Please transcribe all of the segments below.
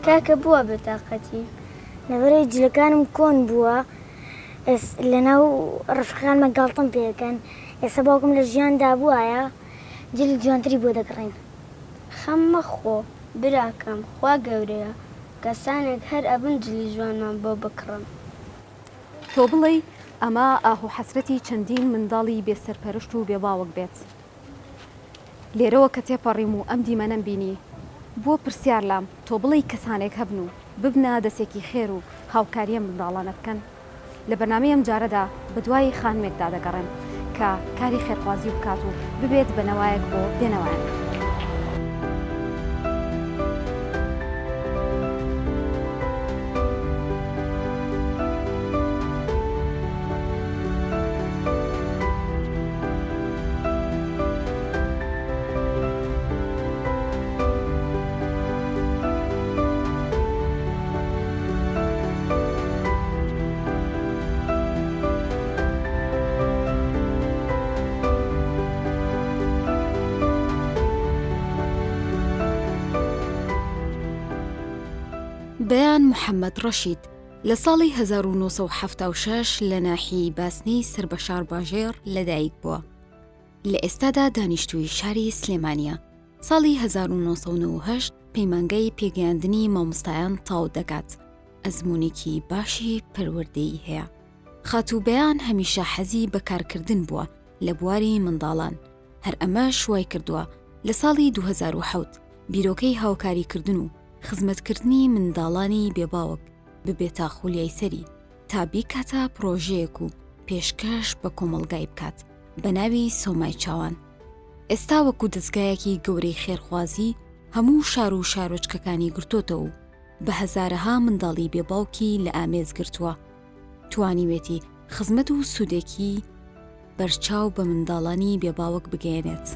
کاکە بووە بێتاقەتی؟ لەبەرئەوەی جلەکانم کۆن بووە لەناو ڕەفیقەکانما گاڵتەم پێ ئەکەن ئێستا باوکم لە ژیاندا بوایە جلی جوانتری بۆ دەکڕین. خەم مەخۆ براکەم خوا گەورەیە کەسانێک هەر ئەبن جلی جوانمان بۆ بکڕن. تۆ بڵێی ئەمە ئاه و حەسرەتی چەندین منداڵی بێ سەرپەرشت و بێ باوک بێت؟ لێرەوە کە تێپەڕیم و ئەم دیمەنەم بینی، بووە پرسیار لام، تۆ بڵێی کەسانێک هەبن و ببنە دەسێکی خێر و هاوکاری ئەم منداڵانە بکەن؟ لە بەرنامەی ئەمجارەدا بەدوای خانمێکدا دەگەڕێم کە کاری خێرخوازی بکات و ببێت بە نەوایەک بۆ بێنەوایان. بەیان محەمەد ڕەشید لە ساڵی 1976 لە ناحیەی باسنەی سەر بە شارباژێڕ لەدایک بووە. لە ئێستادا دانیشتووی شاری سلێمانییە. ساڵی 1998 پەیمانگای پێگەیاندنی مامۆستایان تەواو دەکات. ئەزموونێکی باشی پەروەردەیی هەیە. خاتوو بەیان هەمیشە حەزی بە کارکردن بووە لە بواری منداڵان، هەر ئەمەش وای کردووە لە ساڵی 2007 بیرۆکەی هاوکاریکردن و خزمەتکردنی منداڵانی بێ باوک ببێتە خولیای سەری تا بیکاتە پڕۆژەیەک و پێشکەش بە کۆمەڵگای بکات بە ناوی سۆمای چاوان. ئێستا وەکو دەزگایەکی گەورەی خێرخوازی هەموو شار و شارۆچکەکانی گرتۆتەوە و بە هەزارەها منداڵی بێ باوکی لە ئامێز گرتووە. توانیوێتی خزمەت و سوودێکی بەرچاو بە منداڵانی بێ باوک بگەیەنێت.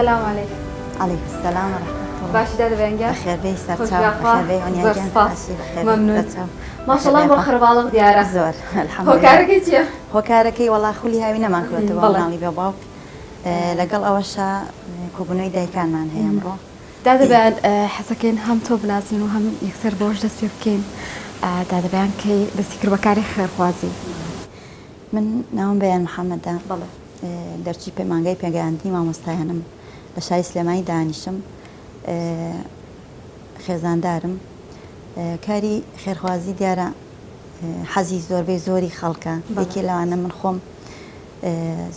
سلام علیکم. علیکم السلام و رحمة الله. باشی دادە بەیان گیان؟ بەخێر بێی سەرچاو. خۆش بەخوا. بەخێر بێی هۆنیا زۆر گیان. سپاس. باشی بەخێر بێی مەمنون. سەرچاو. ماشەڵڵا بۆ قەرەباڵغ دیارە. زۆر الحمدلله. هۆکارەکەی چییە؟ هۆکارەکەی وەڵا خولی هاوینەمان کردۆتەوە بەڵێ. مناڵی بێ باوک لەگەڵ ئەوەشا کۆبوونەوەی دایکانمان هەیە ئەمڕۆ. دادە بەیان حەزەکەین هەم تۆ بناسین و هەم یەکسەر بەوەش دەست پێ بکەین دادە بەیان کەی دەستی کرد بە کاری خێرخوازی؟ من ناوم بەیان محەمەدە. بەڵێ. دەرچووی پەیمانگای پێگەیاندنی مامۆستایانم لە شاری سلێمانی دانیشم خێزاندارم کاری خێرخوازی دیارە حەزی زۆربەی زۆری خەڵکە یەکێ لەوانە من خۆم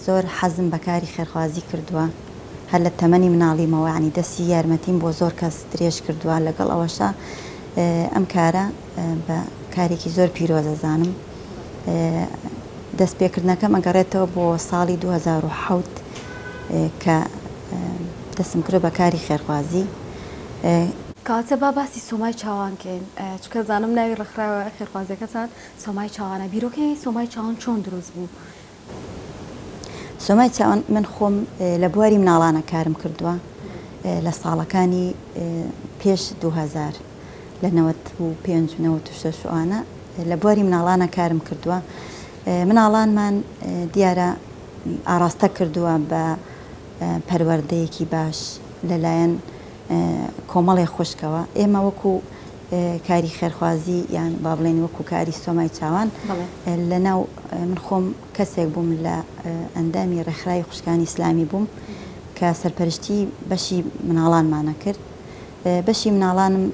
زۆر حەزم بە کاری خێرخوازی کردووە هەر لە تەمەنی مناڵیمەوە ینی دەستی یارمەتیم بۆ زۆر کەس درێژ کردووە لەگەڵ ئەوەشا ئەم کارە بە کارێکی زۆر پیرۆزەزانم دەستپێکردنەکەم ئەگەڕێتەوە بۆ ساڵی 2007 کە دەستم کرد بە کاری خێرخوازی. کەواتە با باسی سۆمای چاوان کەین چونکە زانم ناوی ڕێکخراوە خێرخوازیەکەتان سۆمای چاوانە بیرۆکەی سۆمای چاوان چۆن دروست بوو؟ سۆمای چاوان من خۆم لە بواری مناڵانە کارم کردووە لە ساڵەکانی پێش 2000 لە 95 و 96 ئەوانە لە بواری مناڵانە کارم کردووە مناڵانمان دیارە ئاڕاستە کردووە بە پەروەردەیەکی باش لەلایەن کۆمەڵێ خوشکەوە ئێمە وەکو کاری خێرخوازی یان با بڵێن وەکو کاری سۆمای چاوان لە ناو من خۆم کەسێک بووم لە ئەندامی ڕێکخراوی خوشکانی ئیسلامی بووم کە سەرپەرشتی بەشی مناڵانمانە کرد بەشی مناڵانم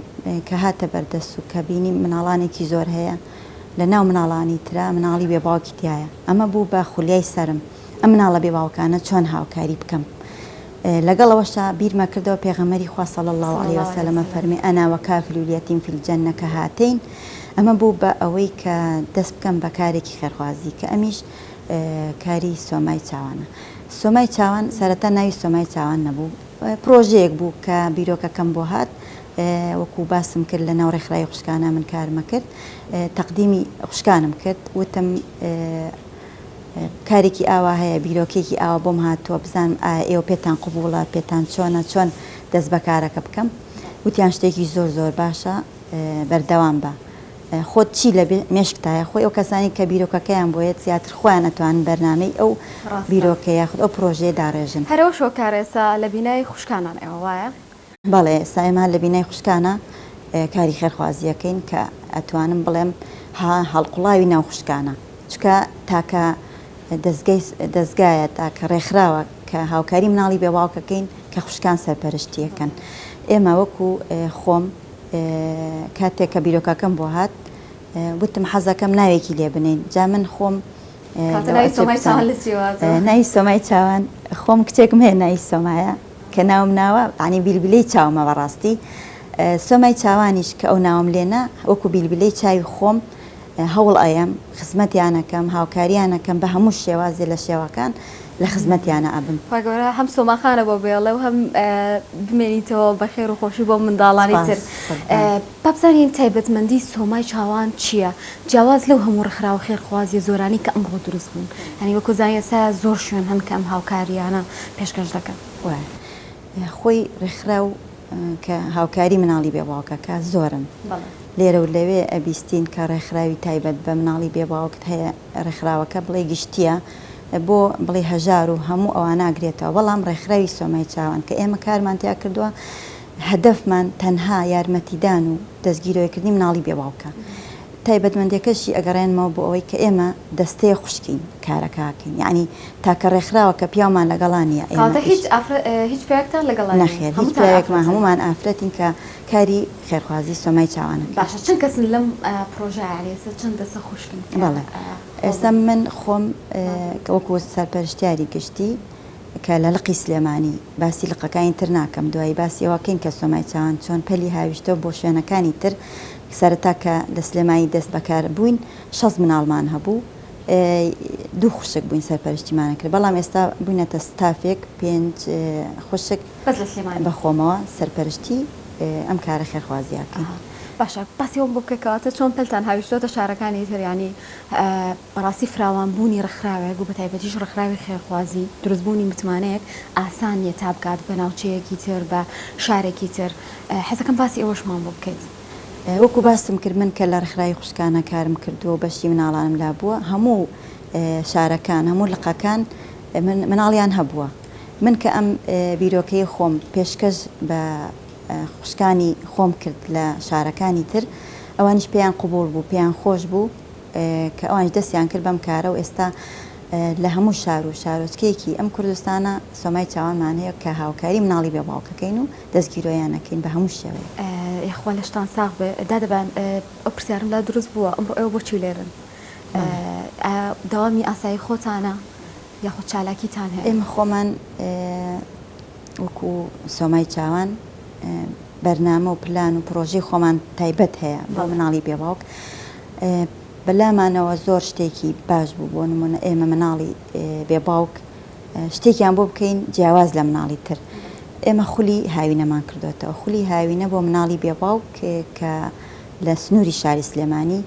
کە هاتە بەردەست و کە بینیم مناڵانێکی زۆر هەیە لە ناو مناڵانی ترا مناڵی بێ باوکی تیایە ئەمە بوو بە خولیای سەرم ئەم مناڵە بێ باوکانە چۆن هاوکاری بکەم لەگەڵ ئەوەشا بیرمە کردەوە پێغەمبەری خوا صلی اللە علیە وسلم فەرمی انا وکافل الیتیم فی الجنە کهاتین ئەمە بوو بە ئەوەی کە دەست بکەم بە کارێکی خێرخوازی کە ئەمیش کاری سۆمای چاوانە سۆمای چاوان سەرەتا ناوی سۆمای چاوان نەبوو پرۆژەیەک بوو کە بیرۆکەکەم بۆ هات وەکو باسم کرد لە ناو ڕێکخراوی خوشکانە من کارمە کرد تەقدیمی خوشکانم کرد وتم. کارێکی ئاوا هەیە، بیرۆکەیەکی ئاوا بۆم هاتووە، بزانم ئایا ئێوە پێتان قبوڵە، پێتان چۆنە، چۆن دەست بە کارەکە بکەم؟ وتیان شتێکی زۆر زۆر باشە، بەردەوام بە. خۆت چی لە مێشکتایە، خۆی ئەو کەسانەی کە بیرۆکەکەیان بۆ یەت زیاتر خۆیان ئەتوانن بەرنامەی ئەو بیرۆکە یاخود ئەو پرۆژەیە داڕێژن. هەر ئەوەش هۆکارە ئێستا لە بینای خوشکانان ئێوە وایە؟ بەڵێ ئێستا ئێمە لە بینای خوشکانە کاری خێرخوازییەکەین کە ئەتوانم بڵێم هەڵقوڵاوی ناو خوشکانە. چونکە تاکە دەزگای دەزگایە تاکە ڕێکخراوە کە هاوکاری مناڵی بێ باوکەکەین کە خوشکان سەرپەرشتیەکەن ئێمە وەکو خۆم کاتێک کە بیرۆکەکەم بۆ هات وتم حەزەکەم ناوێکی لێ بنین جا من خۆم ناوی سۆمای چاوان خۆم کچێکم هەیە ناوی سۆمایە کە ناوم ناوە عنی بیلبلەی چاومە بەڕاستی سۆمای چاوانیش کە ئەو ناوم لێنا وەکو بیلبلەی چاوی خۆم هەوڵ ئەیەم خزمەتیان ئەکەم هاوکاریان ئەکەم بە هەموو شێوازێ لە شێوەکان لە خزمەتیانا ئەبم. خوای گەورە هەم سۆماخانە بۆ بێڵێ و هەم بمێنیتەوە بە خێر و خۆشی بۆ منداڵانی تر. سپاس قوربان. با بزانین تایبەتمەندی سۆمای چاوان چییە جیاواز لەو هەموو ڕێکخراوە خێرخوازیە زۆرانەی کە ئەمڕۆ دروست بوون یانی وەکو زانین ئێستا زۆر شوێن هەن کە ئەم هاوکاریانە پێشکەش دەکەن. وایە خۆی ڕێکخراو کە هاوکاری مناڵی بێ باوکەکە زۆرن لێرە و لەوێ ئەبیستین کە ڕێکخراوی تایبەت بە مناڵی بێ باوکت هەیە ڕێکخراوەکە بڵێ گشتیە بۆ بڵێ هەژار و هەموو ئەوانە ئەگرێتەوە بەڵام ڕێکخراوی سۆمای چاوان کە ئێمە کارمان تیا کردووە هەدەفمان تەنها یارمەتیدان و دەستگیرۆیکردنی مناڵی بێ باوکە تایبەتمەندیەکەشی ئەگەڕێنمەوە بۆ ئەوەی کە ئێمە دەستەیە خوشکین کارەکە ئەکەین یەعنی تاکە ڕێکخراوە کە پیاومان لەگەڵا نیە ئێمە کەواتە هیچ ئافرەت هیچ پیاوێکتان لەگەڵا نیە نەخێر هیچ هەمووتان پیاوێکمان ئافرەتن هەموومان ئافرەتین کە کاری خێرخوازی سۆمای چاوان ئەکەین. باشە چەند کەسن لەم پڕۆژە یانی ئێستا چەند دەستە خوشکن کە بەڵێ ئێستا هەوڵ من خۆم وەکو سەرپەرشتیاری گشتی کە لە لقی سلێمانی، باسی لقەکانی تر ناکەم، دوایی باسی ئەوە کەین کە سۆمای چاوان چۆن پەلی هاویشتەوە بۆ شوێنەکانی تر، سەرەتا کە لە سلێمانی دەست بەکار بووین 60 مناڵمان هەبوو، دوو خوشک بووین سەرپەرشتیمان ئەکرد، بەڵام ئێستا بووینەتە ستافێک پێنج خوشک بەس لە سلێمانی. بە خۆمەوە سەرپەرشتی ئەم کارە خێرخوازییە ئەکەین. باشە باسی ئەوەم بۆ بکە کەواتە چۆن پەلتان هاویشتۆتە شارەکانی تر یانی بەڕاستی فراوانبوونی ڕێکخراوێک و بەتایبەتیش ڕێکخراوی خێرخوازی، دروستبوونی متمانەیەک ئاسان نییە تا بگات بە ناوچەیەکی تر، بە شارێکی تر. حەزەکەم باسی ئەوەشمان بۆ بکەیت. وەکو باسم کرد من کە لە ڕێکخراوی خوشکانە کارم کردووە و بەشی مناڵانم لابووە، هەموو شارەکان، هەموو لقەکان مناڵیان هەبووە. من کە ئەم بیرۆکەی خۆم پێشکەش بە خوشکانی خۆم کرد لە شارەکانی تر، ئەوانیش پێیان قبوڵ بوو، پێیان خۆش بوو. کە ئەوانیش دەستیان کرد بەم کارە و ئێستا لە هەموو شار و شارۆچکەیەکی ئەم کوردستانە سۆمای چاوانمان هەیە کە هاوکاری مناڵی بێ باوکەکەین و دەستگیرۆیان ئەکەین بە هەموو شێوەیەک. یاخوا لەشتان ساغ بێ دادە بان ئەو پرسیارم لا دروست بووە ئەمڕۆ ئێوە بۆچی لێرەن ئایا دەوامی ئاسایی خۆتانە یاخود چالاکیتان هەیە؟ ئێمە خۆمان وەکو سۆمای چاوان بەرنامە و پلان و پرۆژەی خۆمان تایبەت هەیە بۆ مناڵی بێ باوک بەلامانەوە زۆر شتێکی باش بوو بۆ نمونە ئێمە مناڵی بێ باوک شتێکیان بۆ بکەین جیاواز لە مناڵی تر ئێمە خولی هاوینەمان کردوێتەوە خولی هاوینە بۆ مناڵی بێ باوک کە لە سنووری شاری سلێمانی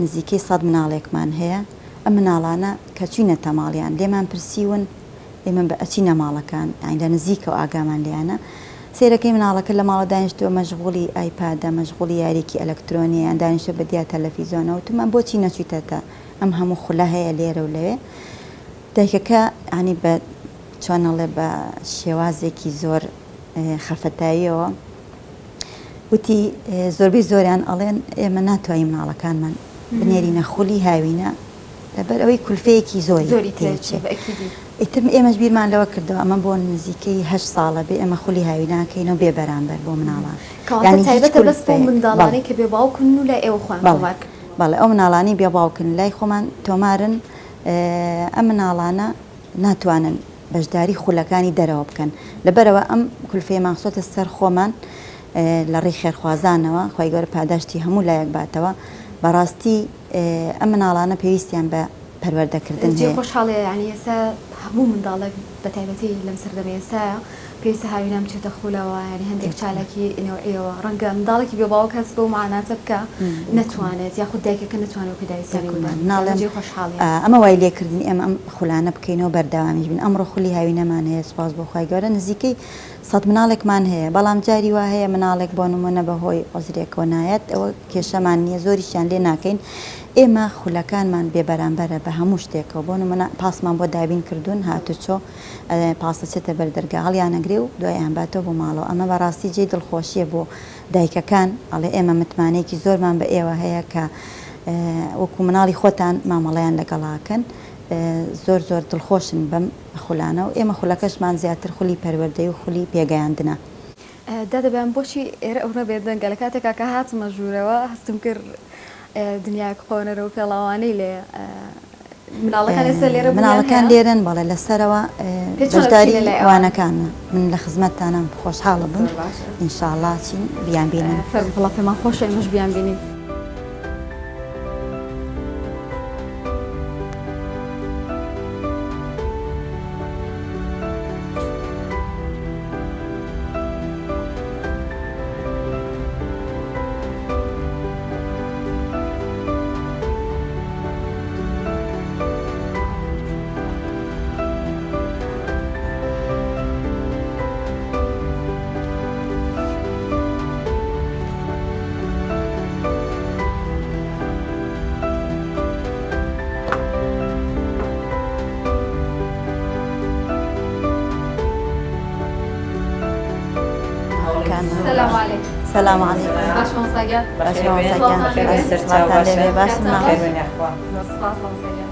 نزیکەی سەد مناڵێکمان هەیە ئەم مناڵانە کە چوینەتە ماڵیان لێمان پرسیون ئێمە بە ئەچینە ماڵەکان یانی لە نزیکەوە ئاگامان لێیانە سەیرەکەی مناڵەکە لە ماڵە دانیشتووە مەشغوڵی ئایپادە مەشغوڵی یاریەکی ئەلەکترۆنیە یان دانیشتووە بە دیار تەلەفیزۆنەوە وتمان بۆچی نەچویتەتە ئەم هەموو خولە هەیە لێرە و لەوێ دایکەکە یانی بە چۆن ئەڵێ بە شێوازێکی زۆر خەفەتاییەوە وتی زۆربەی زۆریان ئەڵێن ئێمە ناتوانین مناڵەکانمان بنێرینە خولی هاوینە لەبەر ئەوەی کولفەیەکی زۆری تێچێ ئیتر ئێمەش بیرمان لەوە کردەوە ئەمە بۆ نزیکەی هەشت ساڵە بێ ئێمە خولی هاویناکەینەوە بێ بەرامبەر بۆ مناڵان یانی هیچ تایبەتە بەس بۆ منداڵانەی کە بێ باوکن و لای ئێوە خۆیان تۆمار کردووە بەڵێ ئەو مناڵانەی بێ باوکن لای خۆمان تۆمارن ئەم مناڵانە ناتوانن بەشداری خولەکانی دەرەوە بکەن لەبەرئەوە ئەم کولفەیەمان خستۆتە سەر خۆمان لە ڕێی خێرخوازانەوە خوای گەورە پاداشتی هەموو لایەک باتەوە بەڕاستی ئەم مناڵانە پێویستیان بە پەروەردەکردن جێی هەیە. خۆشحاڵیە یانی ئێستا هەموو منداڵێک بە تایبەتی لەم سەردەمەی ئێستایا. پێویستە هاوینان بچێتە خولەوە یانی هەندێک چالاکی نەوعیەوە ڕەنگە منداڵێکی بێ باوک هەست بەو مەعاناتە بکا نەتوانێت یاخود دایکەکە نەتوانێت ئەو پێداویستیانەی بدات ناڵێم جێی خۆشحاڵیە. ئەمە وای لێکردین ئێمە ئەم خولانە بکەینەوە بەردەوامیش بین ئەمڕۆ خولی هاوینەمان هەیە سوپاس بۆ خوای گەورە نزیکەی سەت مناڵێکمان هەیە بەڵام جاری وا هەیە مناڵێک بۆ نمونە بە هۆی عوزرێکەوە نایەت ئەوە کێشەمان نییە زۆریشیان لێ ناکەین ئێمە خولەکانمان بێ بەرامبەرە بە هەموو شتێکەوە بۆ نمونە پاسمان بۆ دابین کردوون هاتوچۆ پاس ئەچێتە بەر دەرگا هەڵیانەگرێ و دوای ئەیانباتەوە بۆ ماڵەوە ئەمە بەڕاستی جێی دڵخۆشیە بۆ دایکەکان ئەڵێ ئێمە متمانەیەکی زۆرمان بە ئێوە هەیە کە وەکو مناڵی خۆتان مامەڵەیان لەگەڵاکەن زۆر زۆر دڵخۆشن بەم خولانە و ئێمە خولەکەشمان زیاتر خولی پەروەردەی و خولی پێگەیاندنە. دادە بەیان بۆچی ئێرە ئەونە بێدەنگە لە کاتێکا کە هاتمە ژوورەوە هەستم کرد دنیایەک قۆنەرە و پێڵاوانەی لێ مناڵەکان ئێستا لێرە بوونیان مناڵەکان هەیە؟ لێرەن بەڵێ لەسەرەوە پێت چۆنە بەشداری بچینە لای ئەوان؟ وانەکانە من لە خزمەتتانم خۆشحاڵە بم زۆر باشە ئینشاڵڵا چین بیانبینن. فەرموو وەڵا پێمان خۆشە ئێمەش بیانبینین. سلام علیکم سلام علیکم باش مامۆستا گیان باش مامۆستا گیان سڵاوتان لێبێ باشن مامۆستا زۆر سپاس مامۆستا گیان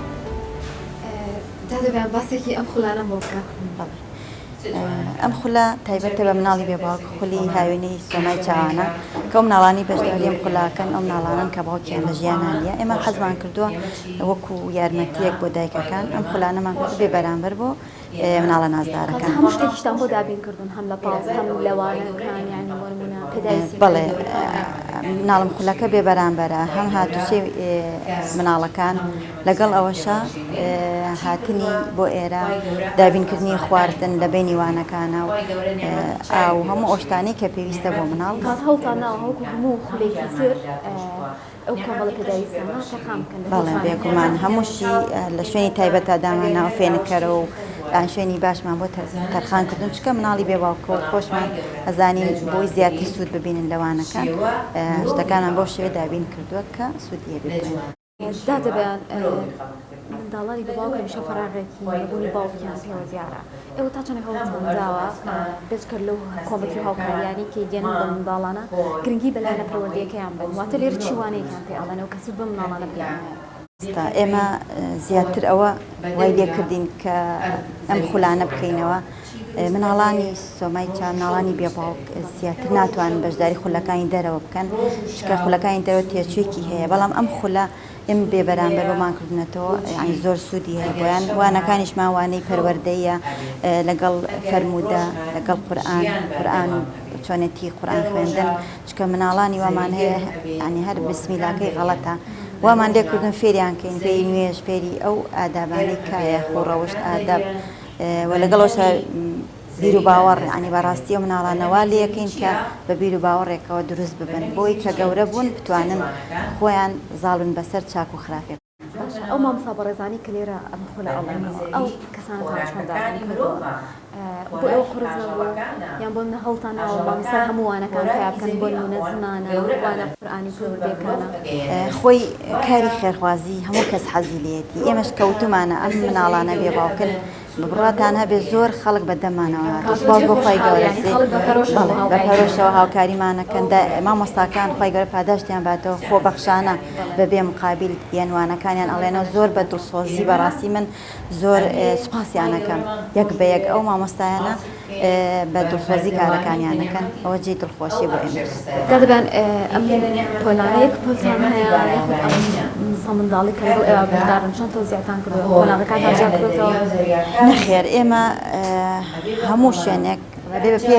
دادە بەیان باسێکی ئەم خولانەم بۆ بکە. بەڵێ ئەم خولە تایبەتە بە مناڵی بێ باوک خولی هاوینەی سۆمای چاوانە کە ئەو مناڵانی بەشداری ئەم خولەکەن ئەو مناڵانن کە باوکیان لە ژیانان نییە ئێمە حەزمان کردووە وەکو یارمەتیەک بۆ دایکەکان ئەم خولانەمان کرد بێ بەرامبەر بۆ مناڵە نازدارەکان. هەموو شتێکیشتان بۆ دابین کردوون هەم لە پاس هەم لە وانەکان یانی بۆ نموونە پێداویستی بەڵێ مناڵم خولەکە بێ بەرامبەرە هەم هاتوچێ مناڵەکان لەگەڵ ئەوەشا هاتنی بۆ ئێرە دابینکردنی خواردن لە بەینی وانەکانە و ئاو هەموو ئەو شتانەی کە پێویستە بۆ مناڵ. کات هەوڵتان داوە وەکو هەموو خولێکی تر ئەو کۆمەڵە پێداویستیانە تەرخان بکەن لە بەڵێ بێگومان هەمووشی لە شوێنی تایبەتا دامانناوە فێنککەرەوە و شوێنی باشمان بۆ تەرخان کردن چونکە مناڵی بێ باوکە و خۆشمان ئەزانین بۆی زیاتر سوود ببینن لە وانەکان شتەکانمان بەو شێوەیە دابین کردووە کە سوودی هەبێت بۆیان. دادە بەیان منداڵانی بە باوک هەمیشە فەراغێکی نەبوونی باوکیان پێوە دیارە ئێوە تا چەندێک هەوڵتان داوە بێجگە لەو کۆمەکی و هاوکاریانەی کە دێنن بە منداڵانە گرنگی بە لایەنە پەروەردەیەکەیان بن واتە لێرە چی وانەیەکیان پێ ئەڵێن و کە سوود بەم منداڵانە بگەیەنن؟ ڕاستە ئێمە زیاتر ئەوە وای لێکردین کە ئەم خولانە بکەینەوە مناڵانی سۆمای چا مناڵانی بێ باوک زیاتر ناتوانن بەشداری خولەکانی دەرەوە بکەن چونکە خولەکانی دەرەوە تێچوویەکی هەیە بەڵام ئەم خولە ئێمە بێ بەرامبەر بۆمان کردونەتەوە یعنی زۆر سوودی هەیە بۆیان وانەکانیشمان وانەی پەروەردەیە لەگەڵ فەرموودە لەگەڵ قورئان قورئان و چۆنێتی قورئان خوێندن چونکە مناڵانی وامان هەیە یعنی هەر بسمیلاکەی غەڵەتە وامان لێ کردن فێریان کەین فێری نوێژ فێری ئەو ئادابانەی کایە خووڕەوشت ئاداب وە لەگەڵ ئەوشا بیروباوەڕ یانی بەڕاستی ئەو مناڵانە وا لێکەین کە بە بیروباوەڕێکەوە دروست ببن بۆی کە گەورە بوون بتوانن خۆیان زاڵ بن بەسەر چاک و خراپێک. باشە ئەو مامۆستا بەڕێزانەی کە لێرە ئەم خولە ئەڵێنەوە ئەو کەسانەتان چۆن دابین کردووە بۆ ئێوە قورس نەبوو یان بۆ نمونە هەوڵتان ناوە مامۆستای هەموو وانەکان پەیا بکەن بۆ نمونە زمانە وانە قورئانی پەروەردەیەکانە؟ خۆی کاری خێرخوازی هەموو کەس حەزی لێیەتی ئێمەش کە وتومانە ئەم مناڵانە بێ باوکن بڕواتان هەبێ زۆر خەڵک بە دەمانەوە هاتووە سوپاس بۆ خوای گەورە بەڵێ بە پەرۆشەوە هاوکاریمانەکەن مامۆستاکان خوای گەورە پاداشتیان باتەوە خۆبەخشانە بە بێ مقابل یان وانەکانیان ئەڵێنەوە زۆر بە دڵسۆزی بەڕاستی من زۆر سوپاسیانەکەم یەک بە یەک ئەو مامۆستایانە بە دڵسۆزی کارەکانیان دەکەن ئەوە جێی دڵخۆشیە بۆ ئێمەش. دادە بەیان ئەم پۆلانە یەک پۆلتان هەیە یاخود ئەم سە منداڵی کە لەگەڵ ئێوە بەشدارن چۆن تەوزیعتان کردووە قۆناغەکانتان جیا کردۆتەوە؟ نەخێر ئێمە هەموو شوێنێک بەبێ بە پێ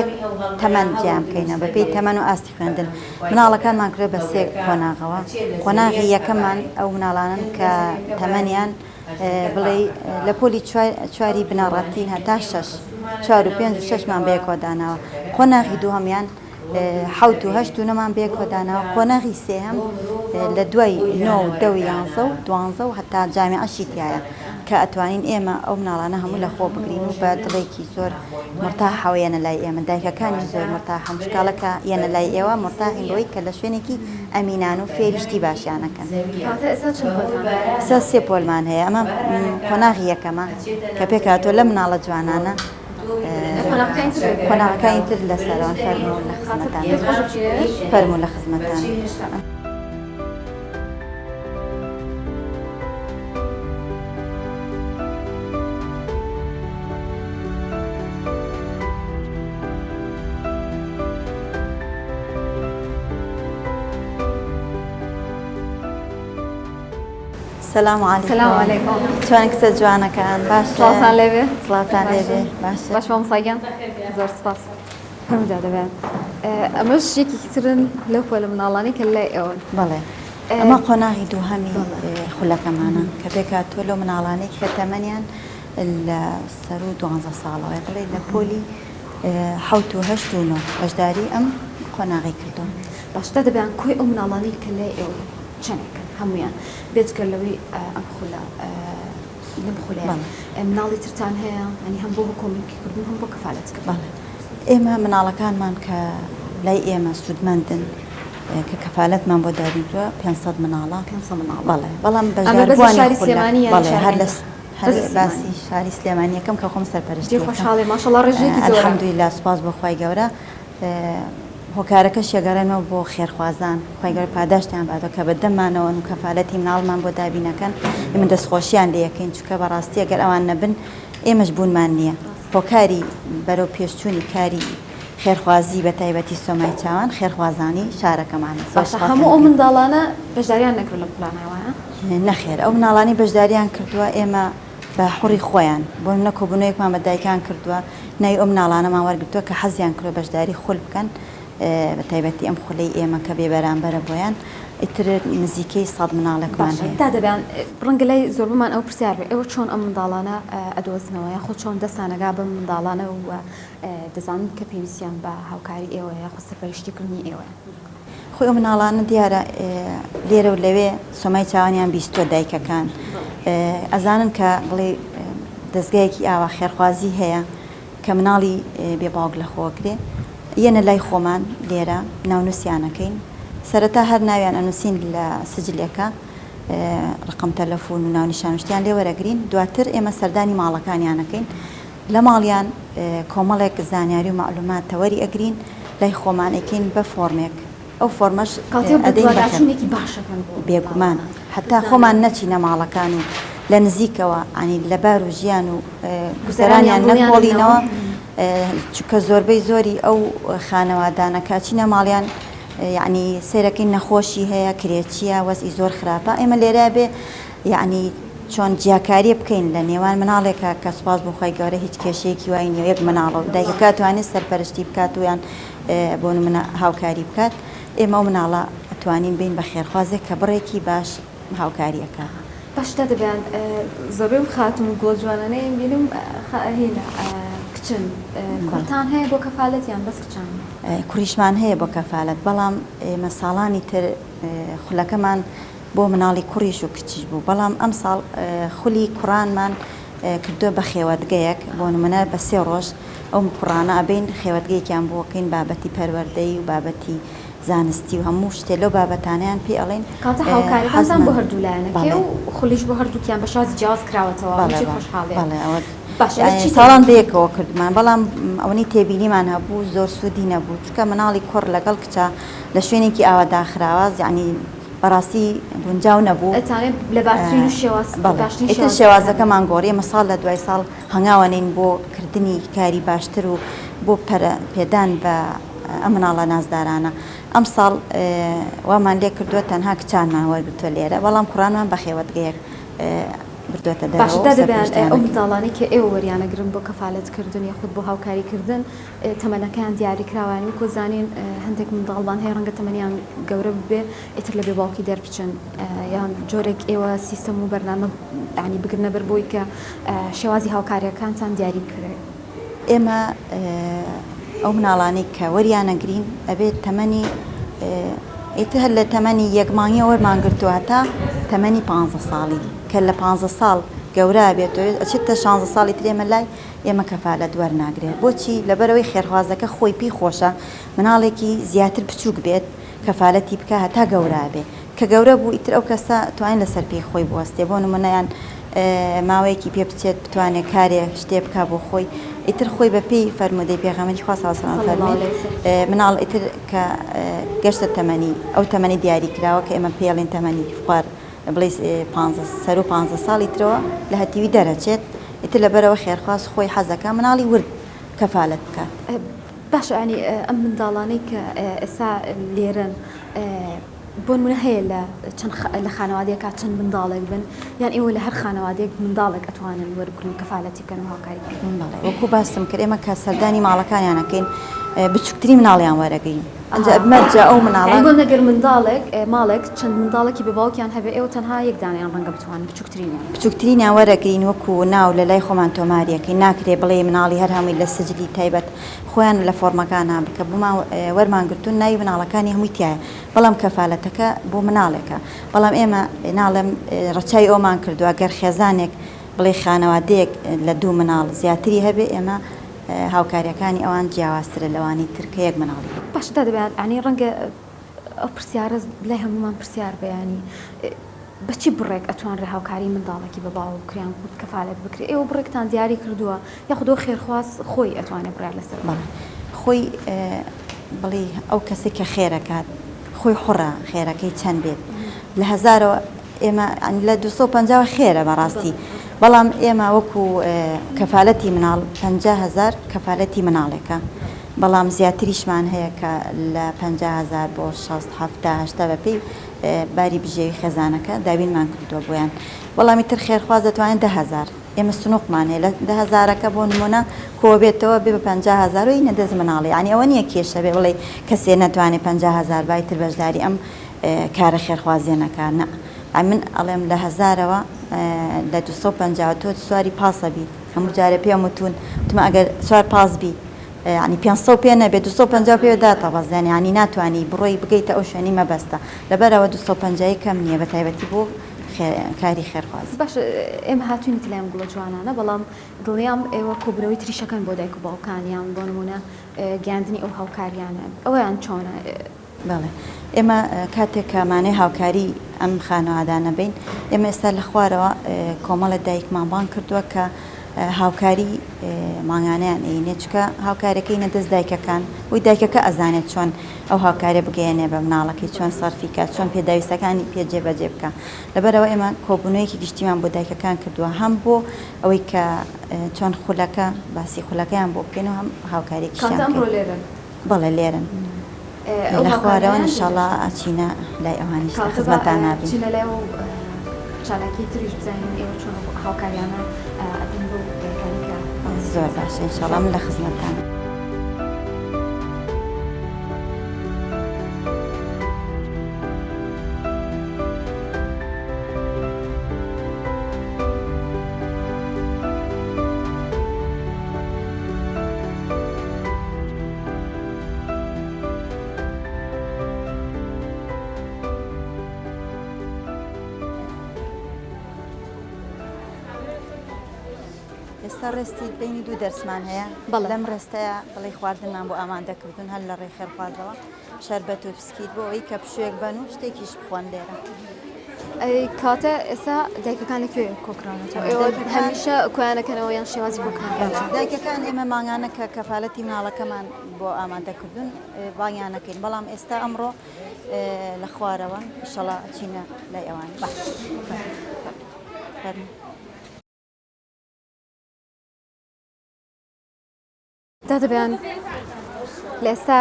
تەمەن جیان بکەینەوە بە پێی تەمەن و ئاستی خوێندن مناڵەکانمان کرێ بە سێ قۆناغەوە قۆناغی یەکەممان ئەو مناڵانن کە تەمەنیان بڵێی لە پۆلی چواری بنەڕەتین هەتا شەش. چوار و پێنج و شەشمان بەیەکەوە داناوە قۆناغی دووهەمیان حەوت و هەشت و نۆمان بەیەکەوە داناوە قۆناغی سێهەم لە دوای نۆ و دە و یانزە و دوانزە و هەتا جامیعەشی تیایە کە ئەتوانین ئێمە ئەو مناڵانە هەموو لە خۆ بگرین و بە دڵێکی زۆر مورتاحەوە یەنە لای ئێمە دایکەکانیش زۆر مورتاحن چونکە کە یەنە لای ئێوە مورتاحین بەوەی کە لە شوێنێکی ئەمینان و فێری شتی باشیان ئەکەن. کەواتە ئێستا چەند پۆلتان هەیە؟ ئێستا سێ پۆلمان هەیە ئەمە قۆناغی یەکەمە کە پێکهاتووە لەم مناڵە جوانانە قۆناغەکانی تر لەسەرەوەن فەرموو لە خزمەتان فەرموو لە خزمەتان. سلام علیکم سلام علیکم چۆن کچە جوانەکان باش سڵاوتان لێبێ سڵاوتان لێبێ باش باش مامۆستا گیان زۆر سپاس فەرموو دادە بەیان ئەمەش یەکێکی ترن لەو پۆلە مناڵانەی کە لای ئێوەن بەڵێ ئەمە قۆناغی دووهەمی خولەکەمانە کە پێکهاتووە لەو مناڵانەی کە تەمەنیان لە سەروو دوانزە ساڵەوە بڵێ لە پۆلی حەوت و هەشت و نۆ بەشداری ئەم قۆناغی کردووە. باش دادە بەیان کۆی ئەو مناڵانەی کە لای ئێوەن چەنێکن هەموویان بێجگە لەوەی ئەم خولە لەم خولەیە مناڵی ترتان هەیە یانی هەم بۆ کۆمەکی کردن هەم بۆ کەفالەت کردن؟ ئێمە مناڵەکانمان کە لای ئێمە سوودمەندن کە کەفالەتمان بۆ دابین کردووە 500 مناڵە 500 مناڵ بەڵێ بەڵام بەشداربووانی خولە بەڵێ هەر لە هەر باسی شاری سلێمانیەکەم کە خۆم سەرپەرشتی خۆشحاڵی ماشەڵڵا ڕێژەیەکی زۆرە الحمدلله سوپاس بۆ خوای گەورە هۆکارەکەشی ئەگەڕێنەوە بۆ خێرخوازان، خوای گەورە پاداشتیان باتەوە کە بە دەممانەوەن و کەفالەتی مناڵمان بۆ دابینەکەن، ئێمە دەستخۆشیان لێ ئەکەین، چونکە بەڕاستی ئەگەر ئەوان نەبن ئێمەش بوونمان نییە. هۆکاری بەرەو پێشچوونی کاری خێرخوازی بە تایبەتی سۆمای چاوان خێرخوازانی شارەکەمانن. زۆر باشە سوپاسیان هەموو ئەو ئەکەین. منداڵانە بەشداریان نەکردوە لەم خولانە وایە؟ نەخێر ئەو مناڵانەی بەشداریان کردووە ئێمە بە حوڕی خۆیان، بۆ نمونە کۆبوونەوەیەکمان بە دایکان کردووە، ناوی ئەو مناڵانەمان وەرگرتووە کە حەزیان کردووە بەشداری خول بکەن، بە تایبەتی ئەم خولەی ئێمە کە بێ بەرامبەرە بۆیان، ئیتر نزیکەی سەد مناڵێکمان باشە هەیە. دادە بەیان، ڕەنگە لای زۆربەمان ئەو پرسیار بێ، ئێوە چۆن ئەم منداڵانە ئەدۆزنەوە یاخود چۆن دەستتان ئەگا بەم منداڵانە و دەزانن کە پێویستیان بە هاوکاری ئێوەیە یاخود سەرپەرشتیکردنی ئێوەیە؟ خۆی ئەو مناڵانە دیارە لێرە و لەوێ سۆمای چاوانیان بیستووە دایکەکان ئەزانن کە بڵێ دەستگایەکی ئاوا خێرخوازی هەیە کە مناڵی بێ باوک لە خۆکرێ یەنە لای خۆمان لێرە ناونووسیانەکەین سەرەتا هەر ناویان ئەنووسین لە سجلێکە ڕقم تەلەفۆن و ناونیشانشتیان لێ وەرەگرین دواتر ئێمە سەردانی ماڵەکانیانەکەین لە ماڵیان کۆمەڵێک زانیاری و مەعلومات تەوەری ئەگرین لای خۆمان ئەیکەین بە فۆرمێک ئەو فۆرمەش کاتێ ئەدەین بە خێر بەدواداچوونێکی باش ئەکەن بۆ بێگومان منداڵانە هەتا بزانن خۆمان نەچینە ماڵەکان و لە نزیکەوە یانی لە بار و ژیان و گوزەرانیان گوزەرانیان دڵیان نەکۆڵینەوە نەوە چونکە زۆربەی زۆری ئەو خانەوادانە کە ئەچینە ماڵیان یانی سەیرەکەین نەخۆشی هەیە کرێچیە وەزعی زۆر خراپە ئێمە لێرە بێ یەعنی چۆن جیاکاریە بکەین لە نێوان مناڵێکا کە سوپاس بۆ خوای گەورە هیچ کێشەیەکی وای نیە یەک مناڵە و دایکەکە ئەتوانێت سەرپەرشتی بکات و یان بۆ نمونە هاوکاری بکات ئێمە ئەو مناڵە ئەتوانین بین بە خێرخوازێک کە بڕێکی باش هاوکاری ئەکات. باش دادە بەیان زۆربەی ئەو خاتوون و گوڵە جوانانەی ئەمبینم هینە کچن کوڕتان هەیە بۆ کەفالەت یان بەس کچان؟ کوڕیشمان هەیە بۆ کەفالەت بەڵام ئێمە ساڵانی تر خولەکەمان بۆ مناڵی کوڕیش و کچیش بوو بەڵام ئەمساڵ خولی کوڕانمان کردووە بە خێوەتگەیەک بۆ نمونە بە سێ ڕۆژ ئەو کوڕانە ئەبەین خێوەتگەیەکیان بۆ کەین بابەتی پەروەردەیی و بابەتی زانستی و هەموو شتێ لەو بابەتانەیان پێ ئەڵێین کەواتە هاوکاریەکانتان حەزمان بۆ هەردوو لایەنەکەیە بەڵێ و خولیش بۆ هەردووکیان بە شێوازی جیاواز کراوەتەوە بەڵێ چی بەڵێ خۆشحاڵیە بەڵێ ئەوە باشە لە چی ساڵان تەمەنێک بەیەکەوە کردمان بەڵام ئەوەنەی تێبینیمان هەبوو زۆر سوودی نەبوو چونکە مناڵی کوڕ لەگەڵ کچە لە شوێنێکی ئاوا داخراوە یەعنی بەڕاستی گونجاو نەبوو. ئەتانێ لە باشترین و شێواز بەڵێ باشترین ئیتر شێواز بەکاربێنن. شێوازەکەمان گۆڕی ئێمە ساڵ لە دوای ساڵ هەنگاوەنێین بۆ کردنی کاری باشتر و بۆ پەرە پێدان بە ئەم مناڵە نازدارانە ئەمساڵ وامان لێ کردووە تەنها کچانمان وەرگرتووە لێرە بەڵام کوڕانمان بە خێوەتگەیەک بردووەتە باشە دەرەوە و دادە بەیان سەرپەرشتیان ئەو ئەکەین. منداڵانەی کە ئێوە وەریانەگرن بۆ کەفالەت کردن یاخود بۆ هاوکاری کردن تەمەنەکەیان دیاریکراوە یانی وەکو زانین هەندێک منداڵمان هەیە ڕەنگە تەمەنیان گەورە ببێ ئیتر لە بێ باوکی دەربچن یان جۆرێک ئێوە سیستەم و بەرنامە ینی بگرنە بەر بۆی کە شێوازی هاوکاریەکانتان دیاری بکرێت. ئێمە ئەو مناڵانەی کە وەریانەگرین ئەبێت تەمەنی ئیتر هەر لە تەمەنی یەک مانگیەوە وەرمان گرتووە هەتا تەمەنی پانزە ساڵی کە لە پانزە ساڵ گەورە بێتەوە ئەچێتە شانزە ساڵی تر ئێمە لای ئێمە کەفالەت وەرناگرێت بۆچی لەبەرئەوەی خێرخوازەکە خۆی پێی خۆشە مناڵێکی زیاتر بچووک بێت کەفالەتی بکا هەتا گەورە بێ کە گەورە بوو ئیتر ئەو کەسە توانێت لەسەر پێی خۆی بوەستێ بۆ نمونە یان ماوەیەکی پێ بچێت بتوانێت کارێ شتێ بکا بۆ خۆی ئیتر خۆی بە پێی فەرموودەی پێغەمبەری خوا صلی الله علیه و سلم فەرمووی مناڵ ئیتر کە گەشتە تەمەنی ئەو تەمەنی دیاری کراوە کە ئێمە پێڵین تەمەنی خوار بڵێ پانزە سەرو پانزە ساڵی ترەوە لە هەتیوی دەرەچێت ئیتر لەبەرەوە خێرخواز خۆی حەزەکا مناڵی ورد کەفالەت بکات. باشە یانی ئەم منداڵانەی کە ئێستا لێرەن بۆ نمونە هەیە لە چەند لە خانەوادەیەکا چەند منداڵێک بن یان ئێوە لە هەر خانەوادەیەک منداڵێک ئەتوانن وەربگرن و کەفالەتی بکەن و هاوکاری بکەن؟ بەڵێ وەکو باسم کرد ئێمە کە سەردانی ماڵەکانیان ئەکەین بچووکترین مناڵیان وەرەگرین ئەنجا مەرجە ئەو مناڵە یانی بۆ نەگەر منداڵێک ماڵێک چەند منداڵێکی بێ باوکیان هەبێ ئێوە تەنها یەک دانەیان ڕەنگە بتوانن بچووکترینیان. بچووکترینیان وەرەگرین وەکو ناو لە لای خۆمان تۆماریەکەین ناکرێ بڵێی مناڵی هەر هەمووی لە سجلی تایبەت خۆیان لە فۆڕمەکانا بکە بۆمان وەرمان گرتوون ناوی مناڵەکانی هەمووی تیایە بەڵام کەفالەتەکە بۆ مناڵێکە بەڵام ئێمە ناڵێم ڕەچاوی ئەومان کردووە گەر خێزانێک بڵێی خانەوادەیەک لە دوو مناڵ زیاتری هەبێ ئێمە هاوکاریەکانی ئەوان جیاوازترە لەوانی تر کە یەک مناڵی هەیە. باشە دادە بەیان یانی ڕەنگە ئەو پرسیارە لای هەموومان پرسیار بێ یانی بە چی بڕێک ئەتوانرێ هاوکاری منداڵێکی بە باوک بکرێ یان کەفالەت بکرێ ئێوە بڕێکتان دیاری کردووە یاخود ئەو خێرخواز خۆی ئەتوانێ بڕیار لەسەر بدات؟ بەڵێ خۆی بڵێی ئەو کەسەی کە خێرەکات خۆی حوڕە خێرەکەی چەند بێت لە هەزارەوە ئێمە لە 250 خێرە بەڕاستی بەڵام ئێمە وەکو کەفالەتی مناڵ 50 هەزار کەفالەتی مناڵێکە بەڵام زیاتریشمان هەیە کە لە 50 هەزار بۆ 60 70 80 بەپێی باری بژێوی خێزانەکە دابینمان کردووە بۆیان بەڵام ئیتر خێرخواز دەتوانێت 10 هەزار ئێمە سنوقمان هەیە لە دە هەزارەکە بۆ نمونە کۆبێتەوە بێ بە 50 هەزار و ئینە دەست مناڵی یانی ئەوە نییە کێشە بێ بڵێ کەسێ نەتوانێ 50 هەزار با ئیتر بەشداری ئەم کارە خێرخوازیە نەکا نا من ئەڵێم لە هەزارەوە لە 250 تۆ سواری پاسە بی هەموو جارێ پێم وتون وتم ئەگەر سوار پاس بی یانی 500 پێ نەبێ 250 پێ داتەبەزێن یانی ناتوانی بڕۆی بگەیتە ئەو شوێنی مەبەستە لەبەرئەوە 250 کەم نییە بە تایبەتی بۆ کاری خێرخوازی. باشە ئێمە هاتوینەتە لای ئەم گوڵە جوانانە بەڵام دڵنیام ئێوە کۆبونەوەی تریشەکەن بۆ دایک و باوکان یان بۆ نمونە گەیاندنی ئەو هاوکاریانە ئەوەیان چۆنە؟ بەڵێ ئێمە کاتێک کە مانای هاوکاری ئەم خانەوادانە بین ئێمە ئێستا لە خوارەوە کۆمەڵە دایکمان بانگ کردووە کە هاوکاری مانگانەیان ئەینێ چکە هاوکارەکەی نە دەست دایکەکان وی دایکەکە ئەزانێت چۆن ئەو هاوکاریە بگەیەنێ بە مناڵەکەی چۆن سەرفی کات چۆن پێداویستەکانی پێ جێبەجێ بکا لەبەرئەوە ئێمە کۆبوونەوەیەکی گشتیمان بۆ دایکەکان کردووە هەم بۆ ئەوەی کە چۆن خولەکە باسی خولەکەیان بۆ بکەین و هەم هاوکاریەکیشیان کاتە ئەمڕۆ لێرەن؟ بەڵێ لێرەن لە خوارەوەن ان شاءاللە ئەچینە لای ئەوانیش لە خزمەتان نابین. بچینە لای ئەو چالاکی تریش بزانین ئێوە چۆن ئەو هاوکاریانە ئەدەن بەو دایکانەی کە زۆر باشە ان شاءاللە من لە خزمەتتانم. ئێستا ڕێستی بینی دوو دەرسمان هەیە بەڵێ. لەم ڕێستەیە بڵێ خواردنمان بۆ ئامادە کردوون هەر لە ڕێی خێرخوازەوە شەربەت و پسکیت بۆ ئەوەی کە پشوویەک بەن و شتێکیش بخۆن لێرە. ئەی کاتە ئێستا دایکەکان لە کوێ کۆکراونەتەوە؟ ئێوە هەمیشە کۆیانەکەنەوە یان شێوازی کۆکردنەکەیان چۆنە؟ دایکەکان ئێمە مانگانە کە کەفالەتی مناڵەکەمان بۆ ئامادە کردوون بانگیان ئەکەین بەڵام ئێستا ئەمڕۆ لە خوارەوەن ئیشەڵا ئەچینە لای ئەوانیش. باش. فەرموو. دادە بەیان لە ئێستا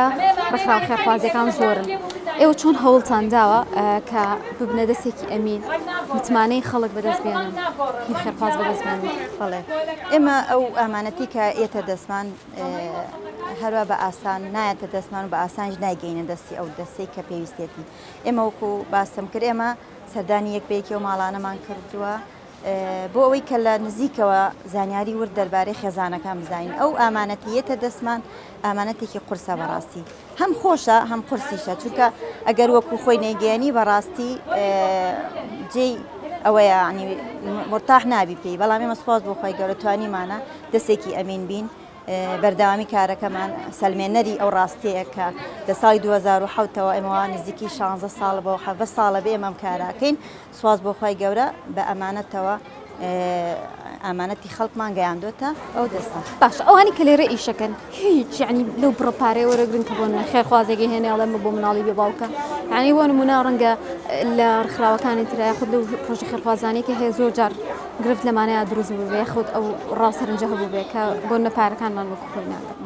ڕێکخراوە خێرخوازیەکان زۆرن ئێوە چۆن هەوڵتان داوە کە ببنە دەستێکی ئەمین متمانەی خەڵک بەدەست بێنن هی خێرخواز بەدەست بێنن؟ بەڵێ ئێمە ئەو ئامانەتی کە ئێتە دەستمان هەروە بە ئاسان نایەتە دەستمان و بە ئاسانیش نایگەینە دەستی ئەو دەستەی کە پێویستێتی ئێمە وەکو باسم کرد ئێمە سەردانی یەک بە یەکی ئەو ماڵانەمان کردووە. بۆ ئەوەی کە لە نزیکەوە زانیاری ورد دەربارەی خێزانەکان بزانین ئەو ئامانەتی یەتە دەستمان ئامانەتێکی قورسە بەڕاستی هەم خۆشە هەم قورسیشە چونکە ئەگەر وەکو خۆی نەیگەیەنی بەڕاستی جێی ئەوەیە ینی مرتاح نابی پێی بەڵام ئێمە سپاس بۆ خۆی گەورە توانیمانە دەستێکی ئەمین بین بەردەوامی کارەکەمان سەلمێنەری ئەو ڕاستەیە کە لە ساڵی 2007ەوە ئێمەوە نزیکی 16 ساڵ بۆ 17 ساڵە بێ ئێمە ئەم کارەکەین سوپاس بۆ خوای گەورە بە ئەمانەتەوە ئامانەتی خەڵکمان گەیاندۆتە ئەو دەستە. باشە ئەوانی کە لێرە ئیشەکەن هیچ یعنی لەو بڕە پارەیە وەرەگرن کە بۆ نمونە خێرخوازێکی هێنێ ئەڵێ بۆ مناڵی بێ باوکە یعنی بۆ نمونە ڕەنگە لە ڕێکخراوەکانی ترە یاخود لەو پرۆژە خێرخوازانەی کە هەیە زۆر جار گرفت لەمانەیە دروست بووبێ یاخود ئەو ڕاو سەرنجە هەبووبێ کە بۆ نە پارەکانمان وەکو خۆی نادەن.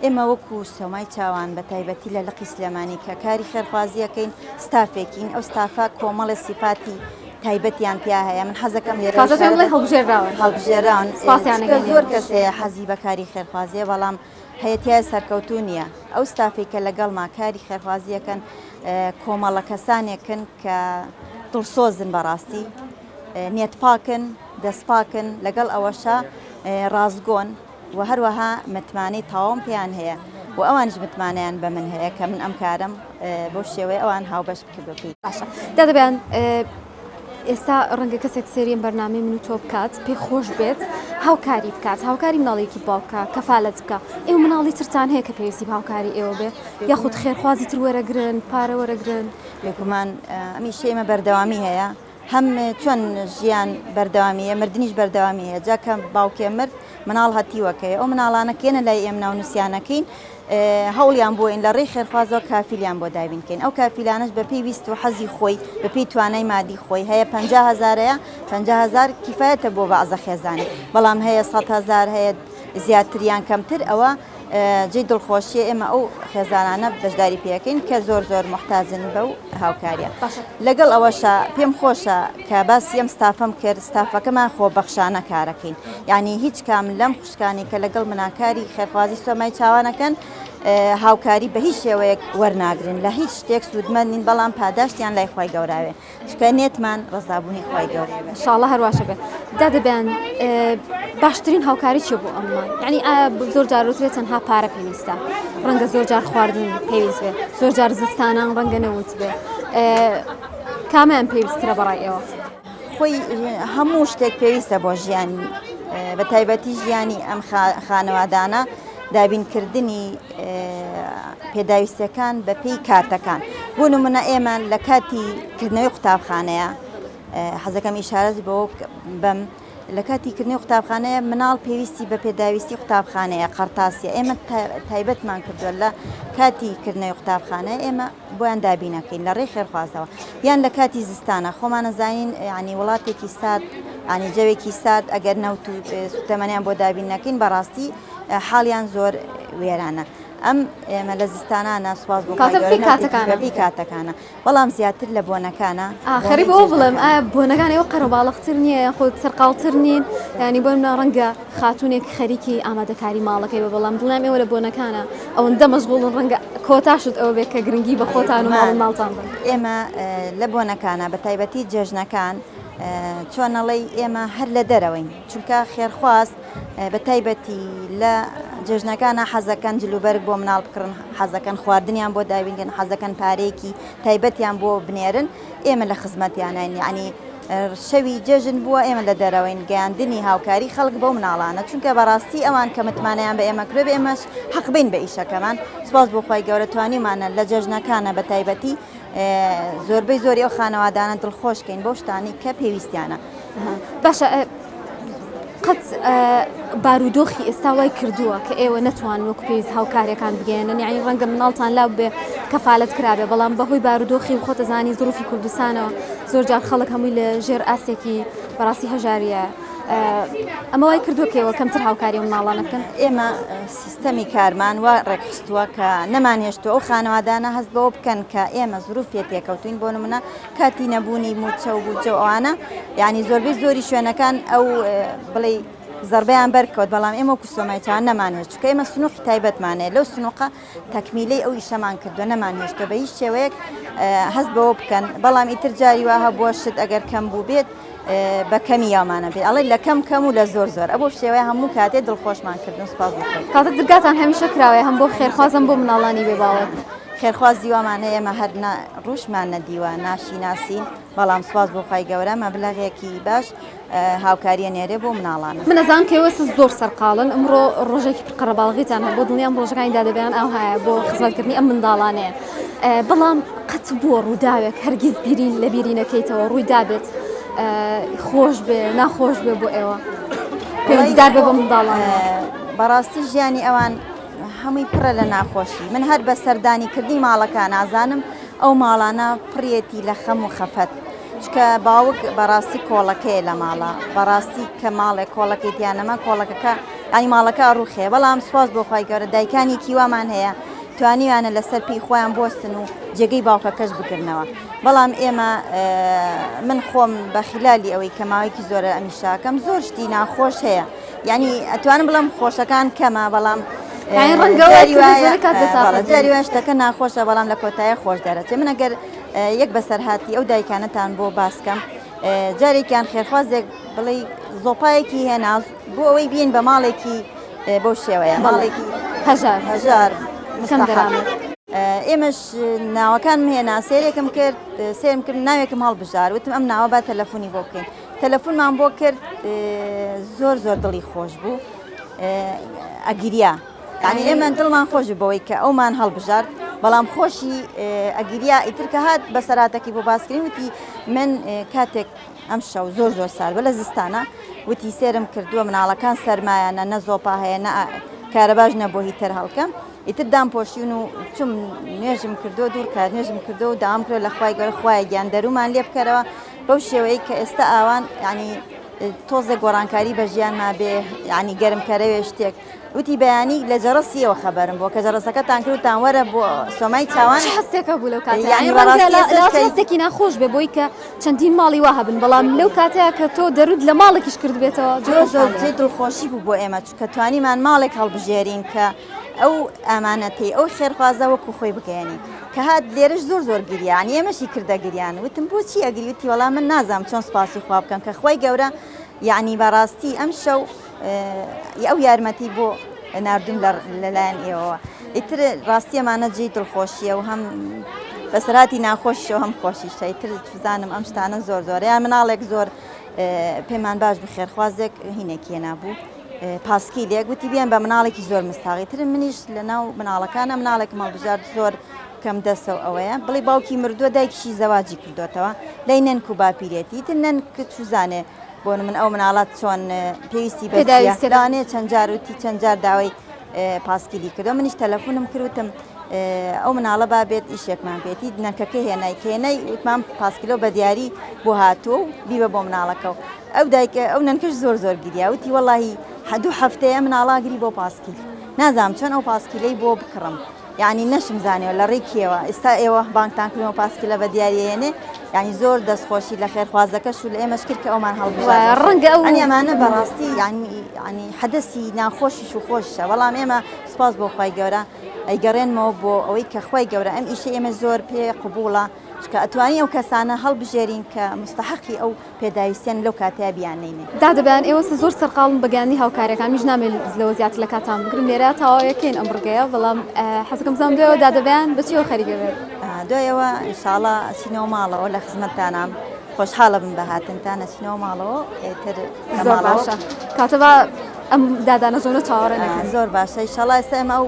ئێمە وەکو سۆمای چاوان بە تایبەتی لە لقی سلێمانی کە کاری خێرخوازی ئەکەین ستافێکین ئەو ستافە کۆمەڵێ سیفاتی تایبەتیان تیا هەیە من حەزەکەم لێرە تازە پێم بڵێ هەڵبژێراون هەڵبژێراون سپاسیان چونکە ئەکەین. زۆر کەس هەیە حەزی بە کاری خێرخوازیە بەڵام هەیە تیا سەرکەوتوو نییە ئەو ستافەی کە لەگەڵما کاری خێرخوازی ئەکەن کۆمەڵە کەسانێکن کە دڵسۆزن بەڕاستی نیەتپاکن دەستپاکن لەگەڵ ئەوەشا ڕاستگۆن و هەروەها متمانەی تەواوم پێیان هەیە و ئەوانیش متمانەیان بە من هەیە کە من ئەم کارەم بەو شێوەیە ئەوان هاوبەش کردووە پێی. باشە دادە بەیان ئێستا ڕەنگە کەسێک سێری ئەم بەرنامەی من و تۆ بکات پێی خۆش بێت هاوکاری بکات هاوکاری مناڵێکی باوکە کەفالەت بکە ئێوە مناڵی ترتان هەیە کە پێویستی بە هاوکاری ئێوە بێ یاخود خێرخوازی تر وەرەگرن پارە وەرەگرن؟ بێگومان ئەم ئیشەی ئێمە بەردەوامی هەیە هەم چۆن ژیان بەردەوامی هەیە مردنیش بەردەوامی هەیە جا کە باوکێ مرد مناڵ هەتیوەکەی ئەو مناڵانە کێنە لای ئێم ناونووسیانەکەین هەوڵیان بۆین لە ڕێی خێرخوازەوە کافیلیان بۆ دابینکەین ئەو کافیلانەش بەپێی ویست و حەزی خۆی بەپێی توانای مادی خۆی هەیە 50 هزارەیە 50 هزار کیفایەتە بۆ بەعزە خێزانی بەڵام هەیە 100 هزار هەیە زیاتریان کەمتر ئەوە جێی دڵخۆشیە ئێمە ئەو خێزانانە بەشداری پێەکەین کە زۆر زۆر موحتاجن بەو هاوکاریە لەگەڵ ئەوەشا پێم خۆشە کە باسی ئەم ستافەم کرد ستافەکەمان خۆبەخشانە کارەکەین یعنی هیچ کام لەم خوشکانی کە لەگەڵ مناکاری خێرخوازی سۆمای چاوانەکەن هاوکاری بە هیچ شێوەیەک وەرناگرن لە هیچ شتێک سوودمەند نین بەڵام پاداشتیان لای خوای گەوراوێ چونکە نێتمان ڕەزابوونی خوای گەورەیە. ان شاء اللە هەر واشە بێت. دادە بەیان باشترین هاوکاری چیە بۆ ئەم مانگ؟ یعنی ئایا زۆر جار وترێت تەنها پارە پێویستە ڕەنگە زۆر جار خواردن پێویست بێت زۆر جار زستانان ڕەنگە نەوت بێ کامیان پێویستترە بەڕای ئێوە؟ خۆی هەموو شتێک پێویستە بۆ ژیان بە تایبەتی ژیانی ئەم خانەوادانە دابینکردنی پێداویستیەکان بە پێی کاتەکان بۆ نمونە ئێمە لە کاتی کردنەوەی قوتابخانەیە حەزەکەم ئیشارەت بۆ بەم لە کاتی کردنی قوتابخانەیە مناڵ پێویستی بە پێداویستی قوتابخانەیە قەرتاسیە ئێمە تایبەتمان کردووە لە کاتی کردنەوەی قوتابخانە ئێمە بۆیان دابینەکەین لە ڕێی خێرخوازەوە یان لە کاتی زستانە خۆمانەزانین ینی وڵاتێکی سارد ینی جەوێکی سارد ئەگەر نەوت و سوتەمەنیان بۆ دابین نەکەین بەڕاستی حاڵیان زۆر وێرانە ئەم ئێمە لە زستانانە سوپاس بۆ کاتە بەپێی کاتەکانە. بەپێی کاتەکانە بەڵام زیاتر لە بۆنەکانە ئاخری بۆ بڵێم ئایا بۆنەکان ئێوە قەرەباڵغتر نییە یاخود سەرقاڵتر نین یانی بۆ منە ڕەنگە خاتونێک خەریکی ئامادەکاری ماڵەکەی بە بەڵام دڵنیام ئێوە لە بۆنەکانە ئەوەندە مەشغوڵن ڕەنگە کۆتاشت ئەوە بێت کە گرنگی بە خۆتان و ماڵ ماڵتان بن ئێمە لە بۆنەکانە بە تایبەتی جێژنەکان چۆنەڵی ئێمە هەر لە دەرەوەین چونکە خێرخواز بە تایبەتی لە جەژنەکانا حەزەکەن جلوبەرگ بۆ مناڵ بکڕن، حەزەکەن خواردنیان بۆ دابینکەن، حەزەکەن پارەیەکی تایبەتیان بۆ بنێرن، ئێمە لە خزمەتیانین یەعنی شەوی جەژن بووە ئێمە لە دەرەوەین گەیاندنی هاوکاری خەڵک بەو مناڵانە چونکە بەڕاستی ئەوان کە متمانەیان بە ئێمە کرد ئێمەش حەق بین بە ئیشەکەمان سوپاس بۆ خوای گەورە توانیمانە لە جەژنەکانە بە تایبەتی زۆربەی زۆری ئەو خانەوادانە دڵخۆش کەین بەو شتانەی کە پێویستیانە. باشە قەت بارودۆخی ئێستا وای کردووە کە ئێوە نەتوان وەکو پێویست هاوکاریەکان بگەێنن یعنی ڕەنگە مناڵتان لا بێ کەفالەت کرابێ بەڵام بەهۆی بارودۆخی و خۆتەزانی زروفی کوردستانەوە زۆر جار خەڵک هەمووی لە ژێر ئاستێکی بەڕاستی هەژاریە ئەمە وای کردووە کە ئێوە کەمتر هاوکاری و مناڵانە بکەن ئێمە سیستەمی کارمان وا ڕێکخستووە کە نەمانهێشتووە ئەو خانەوادانە هەست بەوە بکەن کە ئێمە زروفیە تێکەوتوین بۆ نمونە کاتی نەبوونی موچە و بودجە و ئەوانە یعنی زۆربەی زۆری شوێنەکان ئەو بڵێ زەربەیان بەرکەوت بەڵام ئێمە وەکو سۆمای چاوان نەمانهێشت چونکە ئێمە سنوقی تایبەتمان هەیە لەو سنوقە تەکمیلەی ئەو ئیشەمان کردووە نەمانهێشتووە بە هیچ شێوەیەک هەست بەوە بکەن بەڵام ئیتر جاری وا هەبووە شت ئەگەر کەم بوو بێت. بە کەمی یاومانە بێ ئەڵێ لە کەم کەم و لە زۆر زۆر ئەبۆ شێوەیە هەموو کاتێ دڵخۆشمان کردن سوپاس بۆ خۆی. کاتە درگاتان هەمیشە کراوەیە هەم بۆ خێرخوازم بۆ مناڵانی بێ باوەڕ. خێرخوازی وامان هەیە ئێمە هەر نا ڕووشمان نەدیوە ناشیناسین بەڵام سوپاس بۆ خوای گەورە مەبلەغێکی باش هاوکاریە نێرێ بۆ مناڵانە. من ئەزانم کە ئێوە زۆر سەرقاڵن ئەمڕۆ ڕۆژێکی پڕ قەرەباڵغیتان هەبوو دڵنیام ڕۆژەکانی دادەبیان ئاوهایە بۆ خزمەتکردنی ئەم منداڵانەیە بەڵام قەت بووە ڕووداوێک هەرگیز بیری لە بیری نەکەیتەوە ڕووی دابێت خۆش بێ ناخۆش بێ بۆ ئێوە پەیوەندیدار بێ بە منداڵان بەڕاستی ژیانی ئەوان هەمووی پڕە لە ناخۆشی من هەر بە سەردانی کردنی ماڵەکە نازانم ئەو ماڵانە پڕیەتی لە خەم و خەفەت چکە باوک بەڕاستی کۆڵەکەیە لە ماڵە بەڕاستی کە ماڵێک کۆڵەکەی تیانەما کۆڵەکەکە ئەی ماڵەکە ڕوخێ بەڵام سواز بۆ خی گەورە دایکانێکی وامان هەیە توانیویانە لەسەر پێی خۆیان بوەستن و جێگەی باوکەکەش بگرنەوە بەڵام ئێمە من خۆم بە خلالی ئەوەی کە ماوەیەکی زۆرە ئەمیشاکەم زۆر شتی ناخۆش هەیە یعنی ئەتوانم بڵم خۆشەکان کەمە بەڵام جاری وایە شتەکە ناخۆشە بەڵام لە کۆتایە خۆش دەرەچێ من ئەگەر یەک بەسەرهاتی ئەو دایکانەتان بۆ باسکەم جارێکیان خێرخوازێک بڵێ زۆپایەکی هێنا بۆ ئەوەی بین بە ماڵێکی بەو شێوەیە ماڵێکی هەژار هەژار ئێمەش ناوەکانم هێنا سێرێکم کرد سێرم کرد ناوێکم هەڵبژار وتم ئەم ناوە با تەلەفۆنی بۆ بکەین تەلەفۆنمان بۆ کرد زۆر زۆر دڵی خۆش بوو ئەگیریا یعنی ئێمە دڵمان خۆش بەوەی کە ئەومان هەڵبژارد بەڵام خۆشی ئەگیریا ئیتر کە هات بەسەراتەکەی بۆ باسکردین وتی من کاتێک ئەم شەو زۆر زۆر سارد بە لە زستانە وتی سێرم کردووە مناڵەکان سەرمایانە نە زۆپا هەیە نە کارەباش نە بۆ هیتەر هەڵکەم ئیتر دام پۆشیون و چم نوێژم کردو دوور کات نوێژم کردو و داوام کرد لە خوای گەورە خوایە گیان دەرومان لێ بکەرەوە بەو شێوەیە کە ئێستا ئاوان ینی تۆزێک گۆڕانکاری بە ژیانما بێ ینی گەرمکەرەوێ شتێک وتی بەیانی لە جەڕەسیەوە خەبەرم بووە کە جەڕەسەکەتان کرد وتان وەرە بۆ سۆمای چاوان. چ هەستێکە بوو لەو کاتە؟ یانی ڕەنگە لە هەستێکی ناخۆش بێ بۆی کە چەندین ماڵی وا هەبن بەڵام لەو کاتەیە کە تۆ دەروت لە ماڵێکیش کردبێتەوە زۆر زۆر جێی دڵخۆشی بوو بۆ ئێمە چونکە توانیمان ماڵێک هەڵبژێرین کە ئەو ئامانەتەی ئەو خێرخوازە وەکو خۆی بگەیەنین کە هات لێرەش زۆر زۆر گریا یانی ئێمەشی کردە گریان وتم بۆچی ئەگری وتی وەڵا من نازانم چۆن سوپاسی خوا بکەم کە خوای گەورە یعنی بەڕاستی ئەم شەو ئەو یارمەتی بۆ ناردوم لەلایەن ئێوەوە ئیتر ڕاستیەمانە جێی دڵخۆشیە و هەم بەسەراتی ناخۆشیشەوە هەم خۆشیشە ئیتر بزانم ئەم شتانە زۆر زۆر یان مناڵێک زۆر پێمان باش بخێرخوازێک هینێک هێنابوو پاسکیلێک وتی بیان بە مناڵێکی زۆر مستاغی تر منیش لە ناو مناڵەکانە مناڵێکم هەڵبژارد زۆر کەم دەسە و ئەوەیە بڵی باوکی مردووە دایکیشی زەواجی کردوێتەوە لای نەنک و باپیرێتی تر نەنک چوزانێ بۆ من ئەو مناڵە چۆن پێویستی بە پێداویستیە لەوانەیە چەند جار وتی چەند جار داوای پاسکیلی کردو منیش تەلەفۆنم کرد وتم ئەو مناڵە با بێت ئیشێکمان پێتی نەکەکە هێنای کە هێنای وتمان پاسکیلۆ بە دیاری بۆ هاتووە و بیبە بۆ مناڵەکە و ئەو دایکە ئەو نەنکەش زۆر زۆر گریا وتی وەڵاهی دوو هەفتەیە مناڵا گری بۆ پاسکیل نازانم چۆن ئەو پاسکیلەی بۆ بکڕم یانی نەشم زانیوە لە ڕێی کێوە ئێستا ئێوە بانگتان کردمەوە پاسکیلە بە دیاری ئەیەنێ یانی زۆر دەستخۆشی لە خێرخوازەکەش و لە ئێمەش کرد کە ئەومان هەڵبژارد ڕەنگە ئەو یانی ئەمانە بەڕاستی یانی یانی حەدەسی ناخۆشیش و خۆشیشە بەڵام ئێمە سوپاس بۆ خوای گەورە ئەیگەڕێنمەوە بۆ ئەوەی کە خوای گەورە ئەم ئیشەی ئێمە زۆر پێ قبوڵە چونکە ئەتوانین ئەو کەسانە هەڵبژێرین کە مستەحەقی ئەو پێداویستیان لەو کاتەیا بیاننەینێ. دادە بەیان ئێوە زۆر سەرقاڵن بە گەیاندنی هاوکاریەکان منیش نامەوێت لەوە زیاتر لە کاتتان بگرم لێرە تەواویەکەین ئەم بڕگەیە بەڵام حەزەکەم بزانم دوای ئەوە دادە بەیان بە چیەوە خەریک ئەبێت؟ دوای ئەوە ئینشاڵا ئەچینەوە ماڵەوە لە خزمەتتانام خۆشحاڵە بم بە هاتنتان ئەچینەوە ماڵەوە ئیتر لە زۆر ماڵەوە باشە کاتە با ئەم دادانە زۆرە چاوەڕێ نەکەن. زۆر باشە ئیشەڵا ئێستا ئێمە ئەو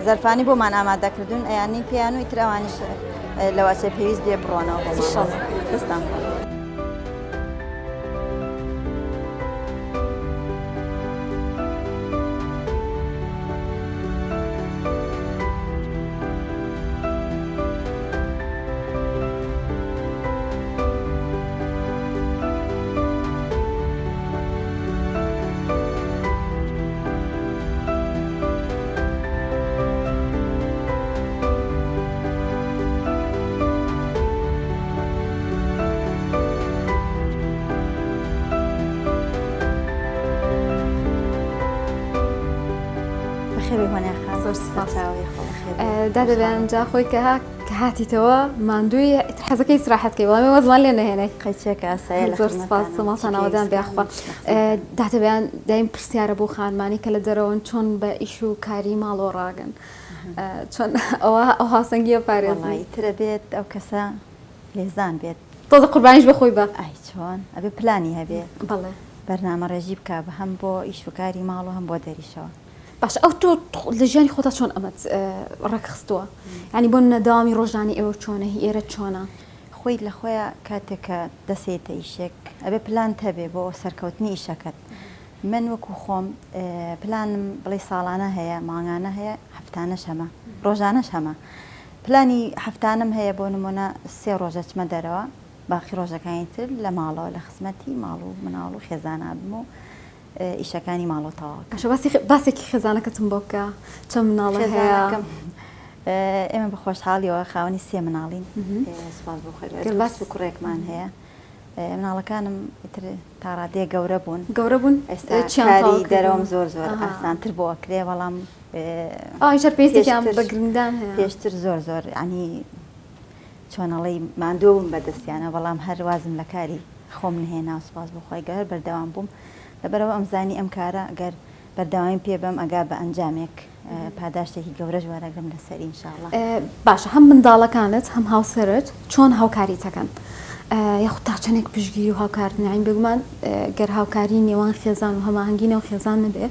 زەرفانی بۆمان ئامادە کردوون ئەیانین پێیان و ئیتر ئەوانیش لەوەچێ پێویست بێ بڕۆنەوە بۆ ماڵەوە. دەستان خۆش. دادە بەیان جا خۆی کە ها کە هاتیتەوە ماندووی ئیتر حەزەکەی ئیسراحەت کەی بەڵام ئێمە زمان لێ نەهێنای. قەیچێکە ئاسایە لە زۆر سپاس خزمەتانم ماڵتان چیکەی ئاوەدان بێ ویستکانم یاخوا. لە خزمەتانم. دادە بەیان دایم پرسیارە بۆ خانمانی کە لە دەرەوەن چۆن بە ئیش و کاری ماڵەوە ڕاگەن چۆن ئەوە ئەو هاوسەنگیە وەڵا پارێزن؟ ئیتر ئەبێت ئەو کەسە لێزان بێت. تۆزە قوربانیش بە خۆی بە. ئای چۆن ئەبێ پلانی هەبێ. بەڵێ. بەرنامە ڕێژی بکا بە هەم بۆ ئیش و کاری ماڵ و هەم بۆ دەریشەوە. باشە ئەو تۆ لە ژیانی خۆتا چۆن ئەمەت ڕێکخستووە؟ یانی بۆ نمونە دەوامی ڕۆژانەی ئێوە چۆنە هی ئێرە چۆنە؟ خۆی لە خۆیا کاتێک کە دەسێیتە ئیشێک ئەبێ پلانت هەبێ بۆ سەرکەوتنی ئیشەکەت من وەکو خۆم پلانم بڵێی ساڵانە هەیە مانگانە هەیە هەفتانەش هەمە ڕۆژانەش هەمە پلانی هەفتانەم هەیە بۆ نمونە سێ ڕۆژ ئەچمە دەرەوە باقی ڕۆژەکانی تر لە ماڵەوە لە خزمەتی ماڵ و مناڵ و خێزانا بم و ئیشەکانی ماڵەوە تەواو کەم. باشە باسی باسێکی خێزانەکەتم بۆ بکە چەند مناڵە هەیە؟ خێزانەکەم ئێمە بە خۆشحاڵیەوە خاوەنی سێ مناڵین سوپاس بۆ خوای پەروەردگار دوو کچ و کوڕێکمان هەیە مناڵەکانم ئیتر تا ڕادەیەک گەورە بوون. گەورە بوون؟ ئێستا چیان کاری تەواو کردووە؟ دەرەوەم زۆر زۆر ئاسانتر بۆ ئەکرێ بەڵام ئەوانیش هەر پێویستێکیان پێشتر بە گرنگدان هەیە. پێشتر زۆر زۆر یانی چۆن ئەڵێی ماندوو بووم بە دەستیانەوە بەڵام هەر وازم لە کاری خۆم نەهێنا و سوپاس بۆ خوای گەورە هەر بەردەوام بووم لەبەرئەوە ئەمزانی ئەم کارە گەر بەردەوامی پێ بەم ئەگا بە ئەنجامێک پاداشتێکی گەورەش وەرەگرم لەسەری ان شاء اللە. باشە هەم منداڵەکانت هەم هاوسەرت چۆن هاوکاریت ئەکەن یاخود تا چەندێک پشتگیری و هاوکارتن یانی بێگومان گەر هاوکاری نێوان خێزان و هەماهەنگی نێو خێزان نەبێ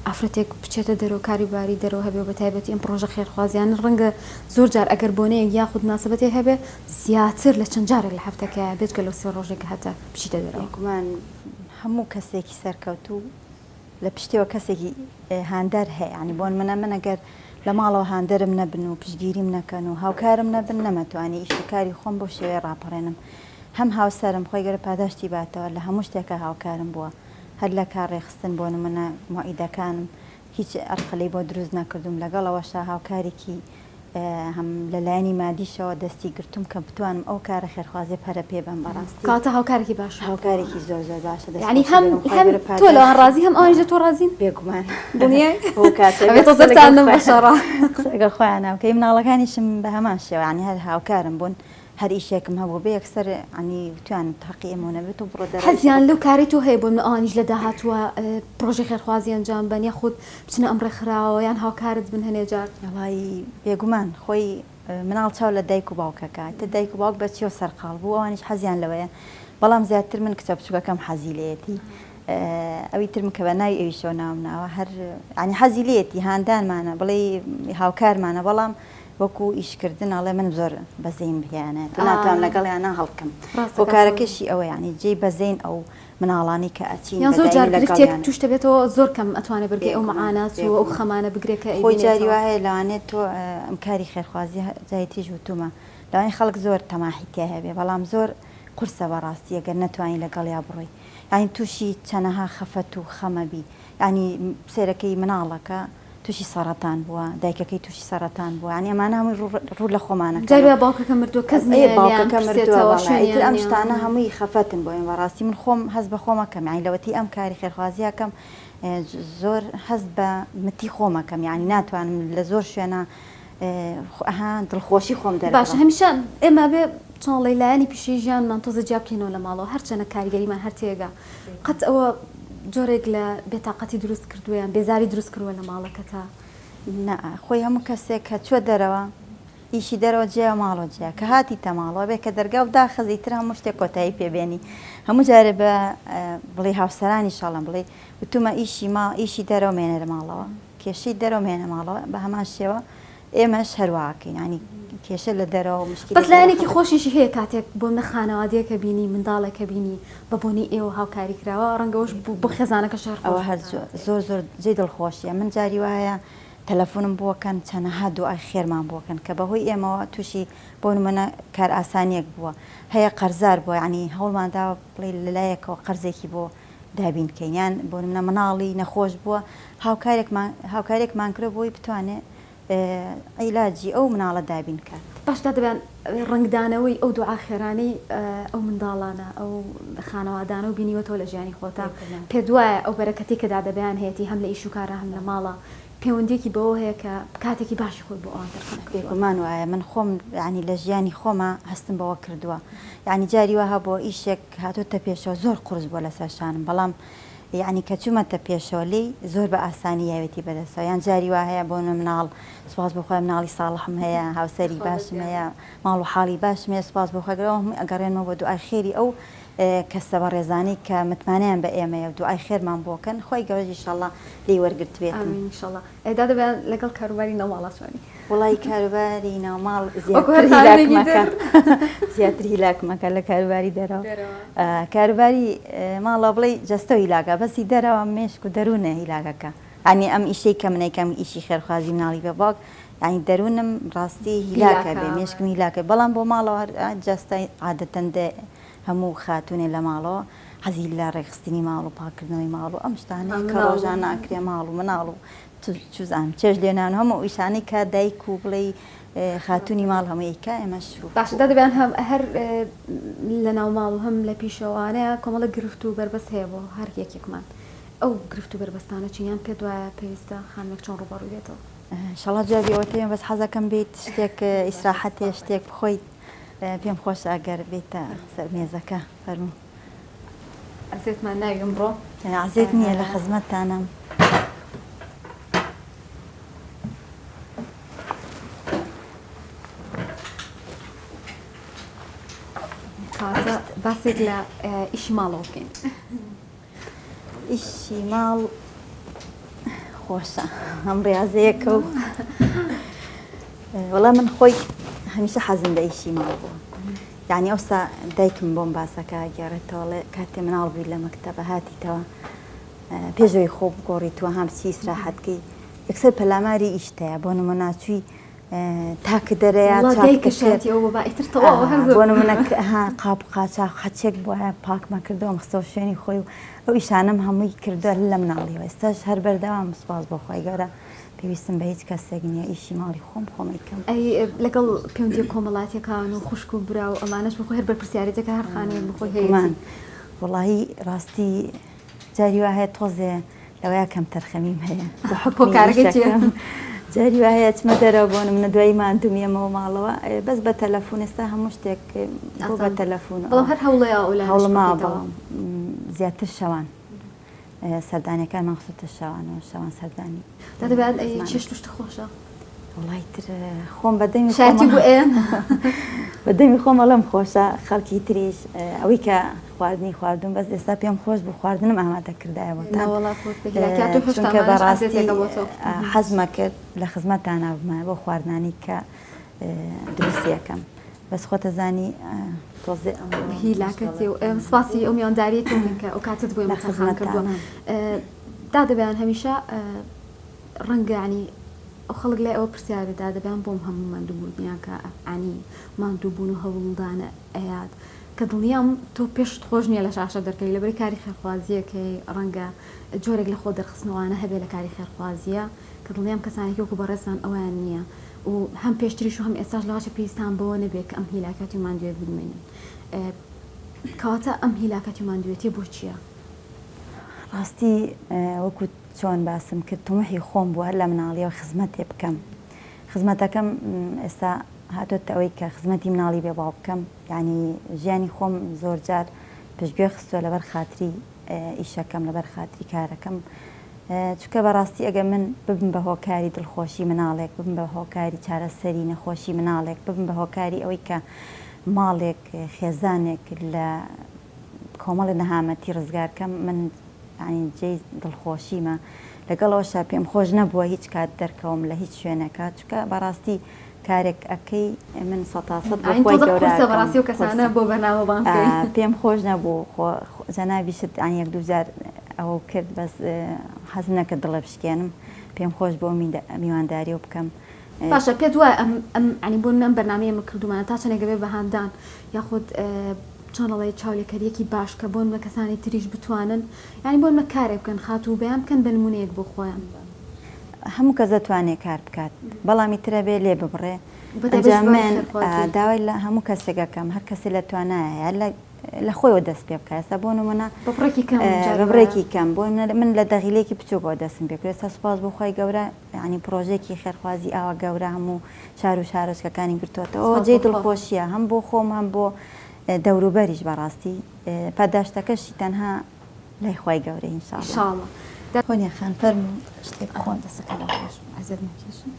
ئافرەتێک بچێتە دەرەوە کاری باری دەرەوە هەبێ و بەتایبەتی ئەم پڕۆژە خێرخوازیانە ڕەنگە زۆر جار ئەگەر بۆنەیەک یاخود مناسبەتێک هەبێ زیاتر لە چەند جارێک لە هەفتەکەیا بێجگە لەو سێ ڕۆژەی کە هەتە بچیتە دەرەوە. بێگومان هەموو کەسێکی سەرکەوتوو لە پشتیەوە کەسێکی هاندەر هەیە یانی بۆ نمونە من ئەگەر لە ماڵەوە هاندەرم نەبن و پشتگیریم نەکەن و هاوکارم نەبن نەمەتوانی ئیش و کاری خۆم بەو شێوەیە ڕاپەڕێنم هەم هاوسەرم خۆی گەورە پاداشتی باتەوە لە هەموو شتێکا هاوکارم بووە هەر لە کار ڕێخستن بۆ نمونە موعیدەکانم هیچ ئەرقەلەی بۆ دروست نەکردووم لەگەڵ ئەوەشا هاوکارێکی هەم لە لایەنی مادیشەوە دەستی گرتووم کە بتوانم ئەو کارە خێرخوازیە پەرە پێ بەم بەڕاستی کەواتە هاوکارێکی باشە هاوکارێکی زۆر زۆر باشە دەست یعنی خۆشی هەم بێ خوای هەم گەورە تۆ لەوان پاداشتی ڕازی هەم ئەوانیش لە تۆ ڕازین بێگومان دڵنیای ئەو کاتە ئەبێ بێ قسە تۆزەتان لەگەڵ نەم خۆیان بەشەڕە قسە لەگەڵ خۆیان ناکەی مناڵەکانیشم بە هەمان شێوە یعنی هەر هاوکارم بوون هەر ئیشێکم هەبوو بێ یەکسەر یعنی وتویان هەقی ئێمەو نەبێت تۆ بڕۆ دەرەوە ئیشەکە حەزیان لەو بکە. کارەی تۆ هەیە بۆ من ئەوانیش لە داهاتووە پڕۆژەی خێرخوازی ئەنجام بەن یاخود بچنە ئەم ڕێکخراوە یان هاوکارت بن هەنێ جار؟ وەڵایی بێگومان خۆی مناڵ چاو لە دایک و باوکەکە ئیتر دایک و باوک بە چیەوە سەرقاڵ بوو ئەوانیش حەزیان لەوەیە بەڵام زیاتر من کچە بچوکەکەم حەزی لێیەتی ئەوی ترم کە بە ناوی ئەویشەوە ناوم ناوە هەر ینی حەزی لێیەتی هاندانمانە بڵێی هاوکارمانە بەڵام وەکو ئیشکردن ئەڵێ من زۆر بەزەیم پێیانە تو ناتوانم لەگەڵیانە هەڵکەم هۆکارەکەشی ئەوە ینی جێی بەزەین ئەو مناڵانی کە ئەچین یان زۆر جار گرفتێک توش دەبێتەوە زۆر کەم ئەتوانێ بەرگەی ئەو مەعانات و ئەو خەمانە بگرێ کە خۆی جاری وا هەیە لەوانەیە تۆ ئەم کاری خێرخوازی جاری تریش وتومە لەوانەیە خەڵک زۆر تەماحی تیا هەبێ بەڵام زۆر قورسە بەڕاستی ئەگەر نەتوانی لەگەڵیا بڕۆی یانی تووشی چەنەها خەفەت و خەمە بی یانی سەیرەکەی مناڵەکە تووشی سەڕەتان بووە دایکەکەی تووشی سەڕەتان بووە یانی ئەمانە هەمووی ڕوو لە خۆمانەکەن جاری وا باوکەکە مردووە کەس نییە لێیان باوکەکە مردووە بپرسێتەوە بەڵێ ئیتر شوێنیان ئەم نییە شتانە هەمووی خەفەتن بۆ ئێمە بەڕاستی من خۆم هەست بە خۆم ئەکەم یانی لەوەتی ئەم کاری خێرخوازیە ئەکەم زۆر هەست بە متی خۆم ئەکەم یانی ناتوانم لە زۆر شوێنە ئەها دڵخۆشی خۆم باشە دەربڕم. هەمیشە ئێمە ئەبێ چۆن ئەڵێی لایەنی پیشەیی ژیانمان تۆزێ جیا بکەینەوە لە ماڵەوە هەرچەنە کاریگەریمان هەر تێگا قەت ئەوە جۆرێک لە بێتاقەتی دروست کردووە یان بێزاری دروست کردووە لە ماڵەکەتا؟ نا خۆی هەموو کەسێک کە چوە دەرەوە ئیشی دەرەوە جیایە و ماڵەوە جیایە کە هاتیتە ماڵەوە بێ کە دەرگا و داخست ئیتر هەموو شتێک کۆتایی پێ بێنی هەموو جارێ بە بڵێی هاوسەرانیش ئەڵێم بڵێی وتومە ئیشی ماڵ ئیشی دەرەوە مێنەرە ماڵەوە کێشەی دەرەوە مێنە ماڵەوە بە هەمان شێوە ئێمەش هەر وا ئەکەین یانی کێشە لە دەرەوە مشکیلەی بەس دەرەوە لایەنێکی خەڵک خۆشیشی هەیە کاتێک بۆ منە خانەوادەیەکە بینی منداڵێکە بینی بە بۆنەی ئێوە هاوکاری کراوە ڕەنگە ئەوەش بۆ خێزانەکەش هەر خۆش ئەوە هەر زۆر زۆر جێی دڵخۆشیە من جاری وایە تەلەفونم بۆ کەن چەنەها دوعای خێرمان بۆ کەن کە بەهۆی ئێمەوە توشی بۆ نمونە کارئاسانیەک بووە هەیە قەرزار بووە یانی هەوڵمان داوە بڵێی لەلایەکەوە قەرزێکی بۆ دابین کەین یان بۆ نمونە مناڵی نەخۆش بووە هاوکارێکمان هاوکارێکمان کرد بۆی بتوانێ عیلاجی ئەو مناڵە دابین کات. باش دادە بیان ڕەنگدانەوەی ئەو دوعا خێرانەی ئەو منداڵانە ئەو خانەوادانە و بینیوەتەوە لە ژیانی خۆتا پێت وایە ئەو بەرەکەتەی کە دادە بەیان هەیەتی هەم لە ئیش و کارا هەم لە ماڵا. پەیوەندیەکی بەوە هەیە کە کاتێکی باشی خۆی بۆ ئەوان تەرخان کردووە. بێگومان وایە من خۆم یانی لە ژیانی خۆما هەستم بەوە کردووە یانی جاری وا هەبووە ئیشێک هاتۆتە پێشەوە زۆر قورس بووە لەسەر شانم بەڵام یانی کە چوومەتە پێشەوە لێی زۆر بە ئاسانی یاوێتی بەدەستەوە یان جاری وا هەیە بۆ مناڵ سوپاس بۆ خوای مناڵی ساڵحم هەیە هاوسەری باشم هەیە ماڵ و حاڵی باشم هەیە سوپاس بۆ خوای گەورە هەمووی ئەگەڕێنمەوە بۆ دوعای خێری ئەو کەسە بەڕێزانەی کە متمانەیان بە ئێمەیە و دوعای خێرمان بۆ کەن خوای گەورەش ئیشەڵا لێی وەرگرتبێتن. ئامین ئیشەڵا. ئێ دادە بەیان لەگەڵ کاروباری ناوماڵا چۆنی؟ وەڵایی کاروباری ناوماڵ وەکو هەر زیاتر خانمێکی هیلاکمەکە تر. زیاتر هیلاکمەکە لە کاروباری دەرەوە. دەرەوە. کاروباری ماڵەوە بڵێی جەستە هیلاکە بەسی دەرەوە مێشک و دەروونە هیلاکەکە. یانی ئەم ئیشەی کە من ئەیکەم ئیشی خێرخوازی مناڵی بێ باوک یانی دەروونم ڕاستی هیلاکە بێ مێشکم هیلاکە بەڵام بۆ ماڵەوە هەر جەستە عادەتەن دێ هەموو خاتوونێ لە ماڵەوە حەزی لە ڕێکخستنی ماڵ و پاکردنەوەی ماڵ و ئەم شتانەیە کە ڕۆژانە ئەکرێ ماڵ و مناڵ و چوزانم چێژ لێنان و هەموو ئیشانەی کە دایک و بڵێی خاتوونی ماڵ هەمووی ئەیکا ئێمەش باشە دادە بەیان هەم هەر لە ناو ماڵ و هەم لە پیشەوانەیە کۆمەڵە گرفت و بەربەست هەیە بۆ هەر یەکێکمان ئەو گرفت و بەربەستانە چین یان پێت وایە پێویستە خانمێک چۆن ڕووبەڕووی بێتەوە؟ ئینشەڵا جوابی ئەوەت پێ بەس حەزەکەم بیت شتێک ئیسراحەتێ شتێک بخۆیت پێم خۆشە ئەگەر بیتە سەر مێزەکە فەرموو. عەزێتمان ناوی ئەمڕۆ. عەزێت نییە لە خزمەتتانم. کەواتە باسێک لە ئیشی ماڵەوە بکەین. ئیشی ماڵ خۆشە هەم ڕاضەیەکە و وەڵا من خۆی هەمیشە حەزم لە ئیشی ماڵ بوو یعنی ئەوسا دایکم بۆم باسەکە گێڕێتەوەڵێ کاتێ مناڵ بووی لە مەکتەبە هاتیتەوە پێشەوەی خۆ بگۆڕی تو هەم چی ئیسراحەتکەی یەکسەر پەلاماری ئیشتەیە بۆ نمونە چووی تاک دەرەیە وەڵا چاک دایکە دەکرد شایەتی ئەوە بابا ئیتر تەواوە هەر زۆر بۆ نمونە ها قاپ قاچاخ هەچێک بوایە پاکمە کردەوە خستەوە شوێنی خۆی و ئەو ئیشانەم هەمووی کردووە لە مناڵیەوە ئێستاش هەر بەردەوام سوپاس بۆ خوای گەورە پێویستم بە هیچ کەسێک نییە ئیشی ماڵی خۆم خۆم ئەیکەم. ئەی لەگەڵ پەیوەندیە کۆمەڵاتیەکان و خوشک و برا و ئەمانەش بەخۆی هەر بەرپرسیارێتێکە هەر خانمێک بەخۆی هەیەتی. بێگومان وەڵاهی ڕاستی جاری وا هەیە تۆزێ لەوەیا کەمتەرخەمیم هەیە بە حوکمی هۆکارەکەی چیە؟ ئیشەکەم جاری وا هەیە ئەچمە دەرەوە بۆ نمونە دوایی ماندووم یەمەوە ماڵەوە بەس بە تەلەفون ئێستا هەموو شتێک بۆ بە ئاسان تەلەفون بەڵام هەر هەوڵەیە ئەو لایەنەش هەوڵم ماوە بکەیتەوە. بەڵام زیاتر شەوان سەردانیەکانمان خستۆتە شەوانەوە شەوان سەردانی دادە بەیان ئەی خزمانم. چێشت و شتە خۆشە؟ وەڵای تر خۆم بە دەمی شایەتی خۆمە بۆ ئێمە. بە دەمی خۆم ئەڵێم خۆشە خەڵکی تریش ئەوەی کە خواردنی خواردوم بەس ئێستا پێم خۆش بوو خواردنم ئامادە کردایە بۆتان نەوەڵا خۆت بە هیلاکیات و هێشتا چونکە ئەمانەش بەڕاستی عەزێتێکە بۆ تۆ. حەزمە کرد لە خزمەتتانا بمایە بۆ خواردنانی کە دروستی ئەکەم بەس خۆتەزانی تۆزێ ئەمڕۆ هیلاکەتی و سپاسی ئەو میوانداریەی تۆ بکەین کە ئەو کاتت بۆ لە ئێمە تەرخان کردووە. خزمەتتانام. دادە بەیان هەمیشە ڕەنگە یانی ئەو خەڵک لای ئەوە پرسیار بێت دادە بەیان بۆم هەموو ماندووبوونیان کە یانی ماندووبوون و هەوڵدانە ئەیات کە دڵنیام تۆ پێشت خۆش نییە لە شاشە دەرکەوی لەبەری کاری خێرخوازییەکەی ڕەنگە جۆرێک لە خۆ دەرخستنەوانە هەبێ لە کاری خێرخوازییە کە دڵنیام کەسانێکی وەکو بەڕێزتان ئەوەیان نییە و هەم پێشتریش و هەم ئێستاش لەوەچە پێویستان بەوە نەبێ کە ئەم هیلاکاتی و ماندوێ بنوێنن کەواتە ئەم هیلاکاتی و ماندوێتیە بۆ چییە؟ ڕاستی وەکو چۆن باسم کرد تموحی خۆم بوو هەر لە مناڵیەوە خزمەتێ بکەم خزمەتەکەم ئێستا هاتۆتە ئەوەی کە خزمەتی مناڵی بێ باوک بکەم یانی ژیانی خۆم زۆر جار پشتگوێ خستووە لەبەر خاتری ئیشەکەم لەبەر خاتری کارەکەم چونکە بەڕاستی ئەگەر من ببم بە هۆکاری دڵخۆشی مناڵێک ببم بە هۆکاری چارەسەری نەخۆشی مناڵێک ببم بە هۆکاری ئەوەی کە ماڵێک خێزانێک لە کۆمەڵی نەهامەتی ڕزگار کەم من یانی جێی دڵخۆشیمە لەگەڵ ئەوەشا پێم خۆش نەبووە هیچ کات دەرکەوم لە هیچ شوێنێکا چونکە بەڕاستی کارێک ئەکەی من سەتا سەد بۆ ئاین خوای تۆزە گەورە قورسە ئەکەم بەڕاستی ئەو کەسانە قورسە بۆ بەرنامە بانگ بکەی. پێم خۆش نەبوو خۆ جەنابیشت یانی یەک دوو جار ئەوەو کرد بەس حەزم نەکرد دڵێ بشکێنم پێم خۆش بوو ئەو میوانداریەو بکەم. باشە پێت وایە ئەم ئەم یانی بۆ نمونە ئەم بەرنامەی ئێمە کردوومانە تا چەندێک ئەبێ بە هاندان یاخود چۆن ئەڵێی چاولێکەریەکی باش کە بۆ نمونە کەسانی تریش بتوانن یانی بۆ نمونە کارێک بکەن خاتوو بەیان بکەن بە نمونەیەک بۆ خۆیان. هەموو کەس دەتوانێ کار بکات بەڵام ئیتر ئەبێ لێ ببڕێ بەتایبەتیش ئەنجا بواری من خێرخوازی. داوای لە هەموو کەسێک ئەکەم هەر کەسێ لە توانایە یا لە. لە خۆیەوە دەست پێ بکە ئێستا بۆ نمونە بە بڕێکی کەم بە بڕێکی کەم بۆ من لە دەغیلێکی بچووکەوە دەستم پێ کرد ئێستا سوپاس بۆ خوای گەورە یعنی پرۆژێکی خێرخوازی ئاوا گەورە هەموو شار و شارۆچکەکانی گرتووەتەوە جێی دڵخۆشیە هەم بۆ خۆم هەم بۆ دەوروبەریش بەڕاستی پاداشتەکەشی تەنها لای خوای گەورە ان شاء الله. هۆنیا خان فەرموو شتێک بخۆن. دەستەکانت خۆش ئەزیەت مەکێشن.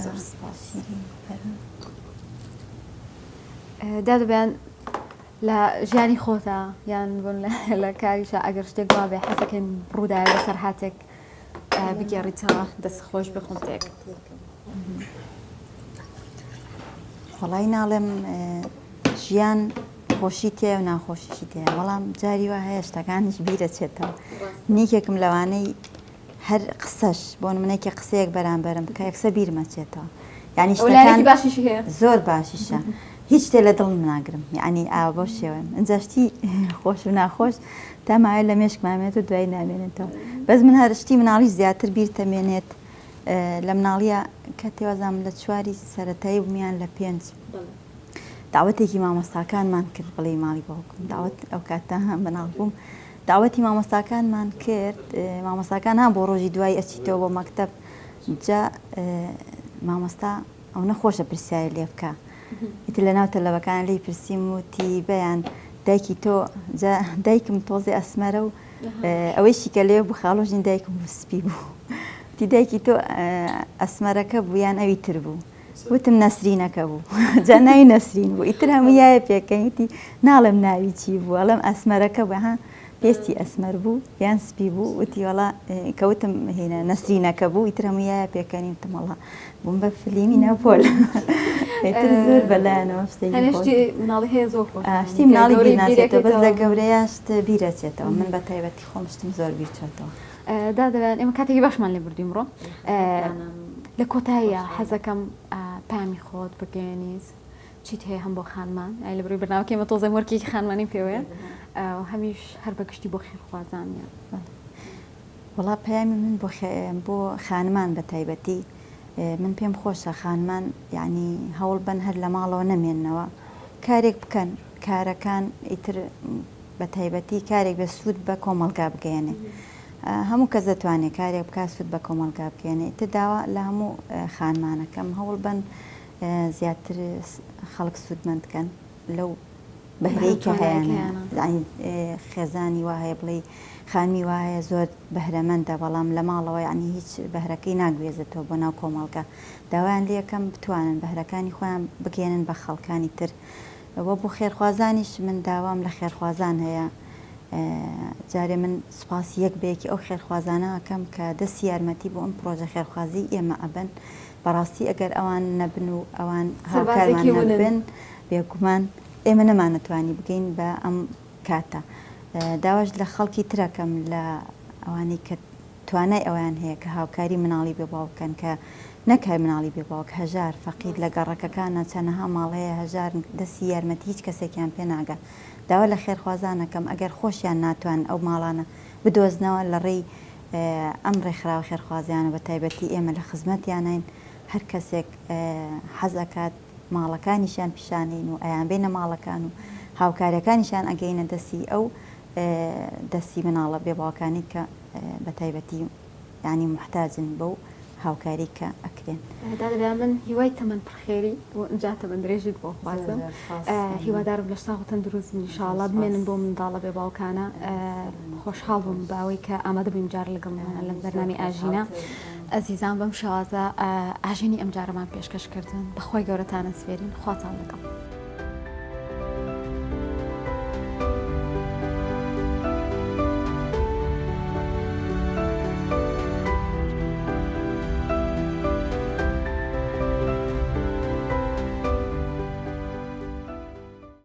زۆر سپاس. دادە بەیان لە ژیانی خۆتا یان بۆن لە کاریشا ئەگەر شتێک وابێ حەزەکەین ڕووداوێ بەسەر هاتێک بگێڕیتەوە دەست خۆش بخۆم تێک. وەڵای ناڵێم ژیان خۆشی تێ و ناخۆشیشی تێ بەڵام جاری وا هەیە شتەکانیش بیرەچێتەوە نیکێکم لەوانەی هەر قسەش بۆ نمونەیەکی قسەیەک بەرامبەرم بکە یەکسەر بیرمەچێتەوە یعنی شتەکان باشیشی هەیە زۆر باشیشە هیچ شتێ لە دڵم ناگرم یعنی ئاوا بەو شێوەیەم ئینجا شتی خۆش و ناخۆش تا ماوەیە لە مێشکمامێت و دوای نامێنێتەوە بەس من هەر شتی مناڵیش زیاتر بیرتەمێنێت لە مناڵیە کە تێوازام لە چواری سەرەتایی بوومیان لە پێنج داوەتێکی مامۆستاکانمان کرد بڵێ ماڵی باوکم داوەت ئەو کاتە مناڵ بووم داوەتی مامۆستاکانمان کرد مامۆستاکان ها بۆ ڕۆژی دوای ئەچیتەوە بۆ مەکتەب جا مامۆستا ئەو نەخۆشە پرسیاری لێ بکە ئیتر لە ناو تەلەبەکان لی پرسیم وتی بەیان دایکی تۆ جا دایکم تۆزێ ئەسمەرە و ئەوەیشی کە لێ بوو خاڵۆژین دایکم بوو سپی بوو وتی دایکی تۆ ئەسمەرەکە بوو یان ئەوی تر بوو وتم نەسرینەکە بوو جا ناوی نەسرین بوو ئیتر هەموو یایە پێکەین وتی ناڵێم ناوی چی بوو ئەڵێم ئەسمەرەکە بوو ها پێستی ئەسمەر بوو یان سپی بوو وتی وەڵا کەوتم هینە نەسرینەکە بوو ئیتر هەموو یایە پێکەنین وتم وەڵا بووم بە فلیمی ناو پۆل ئیتر زۆر بەلایەنەوە شتێکی خۆش شتی مناڵی هەیە زۆر خۆش شتی مناڵی بیر ناچێتەوە بەس لە گەورەیە شت بیرەچێتەوە من بە تایبەتی خۆم شتم زۆر بیر چۆتەوە. دادە ئێمە کاتێکی باشمان لێ بردیم ڕۆ لە کۆتاییە حەزەکەم پامی خۆت بگەێنیت چیت هەیە هەم بۆ خانمان ئەی لە بری بەناوکەی مە تۆزێ مۆرکێکی خانمانی پێوەیە هەمیش هەر بە گشتی بۆ خێرخوازانیان وەڵا پەیامی من بۆ بۆ خانمان بە تایبەتی من پێم خۆشە خانمان یعنی هەوڵ بن هەر لە ماڵەوە نەمێنەوە کارێک بکەن کارەکان ئیتر بە تایبەتی کارێک بێ سوود بە کۆمەڵگا بگەیەنێ هەموو کەس دەتوانێت کارێک بکات سوود بە کۆمەڵگا بگەیەنێ ئیتر داوا لە هەموو خانمانەکەم هەوڵ بن زیاتر خەڵک سوودمەند کەن لەو بەهرەی کە هەیانە خێزانی وا هەیە بڵێی خانمی وا هەیە زۆر بەهرەمەندە بەڵام لە ماڵەوە یعنی هیچ بەهرەکەی ناگوێزێتەوە بۆ ناو کۆمەڵگا داوایان لێکەم بتوانن بەهرەکانی خۆیان بگەێنن بە خەڵکانی تر وە بۆ خێرخوازانیش من داوام لە خێرخوازان هەیە جارێ من سوپاسی یەک بە یەکی ئەو خێرخوازانە ئەکەم کە دەستی یارمەتی بۆ ئەم پرۆژە خێرخوازی ئێمە ئەبن بەڕاستی ئەگەر ئەوان نەبن و ئەوان هاوکارمان نەبن بێگومان ئێمە نەمانەتوانی بگەین بە ئەم کاتە داواش لە خەڵکی ترەکەم لە ئەوانەی کە توانای ئەوەیان هەیە کە هاوکاری مناڵی بێ باوک بکەن کە نەک هەر مناڵی بێ باوک هەژار فەقیر لە گەڕەکەکانا چەنەها ماڵ هەیە هەژارن دەستی یارمەتی هیچ کەسێکیان پێ ناگا داوا لە خێرخوازان ئەکەم ئەگەر خۆشیان ناتوانن ئەو ماڵانە بدۆزنەوە لە ڕێی ئەم ڕێکخراوە خێرخوازیانە بە تایبەتی ئێمە لە خزمەتیانین هەر کەسێک حەز ئەکات ماڵەکانیشیان پیشانەین و ئەیانبەینە ماڵەکان و هاوکاریەکانیشیان ئەگەینە دەستی ئەو دەستی مناڵە بێ باوکانی کە بە تایبەتی یانی موحتاجن بەو هاوکاری کە ئەکرێن. دادە بەیان من هیوای تەمەن پڕ خێری و ئینجا تەمەن درێژیت بۆ خوازم هیوادارم لەش ساغ و تەندروست بن ئینشاڵڵا بمێنن بۆ منداڵە بێ باوکانە خۆشحاڵ بووم باوەی کە ئامادە بوویم جار لەگەڵمانە لەم بەرنامەی ئاژینە ئەزیزان بەم شێوازە ئاژینی ئەمجارەمان پێشکەش کردن بەخوای گەورەتانە سپێرین خواتان لەگەڵ.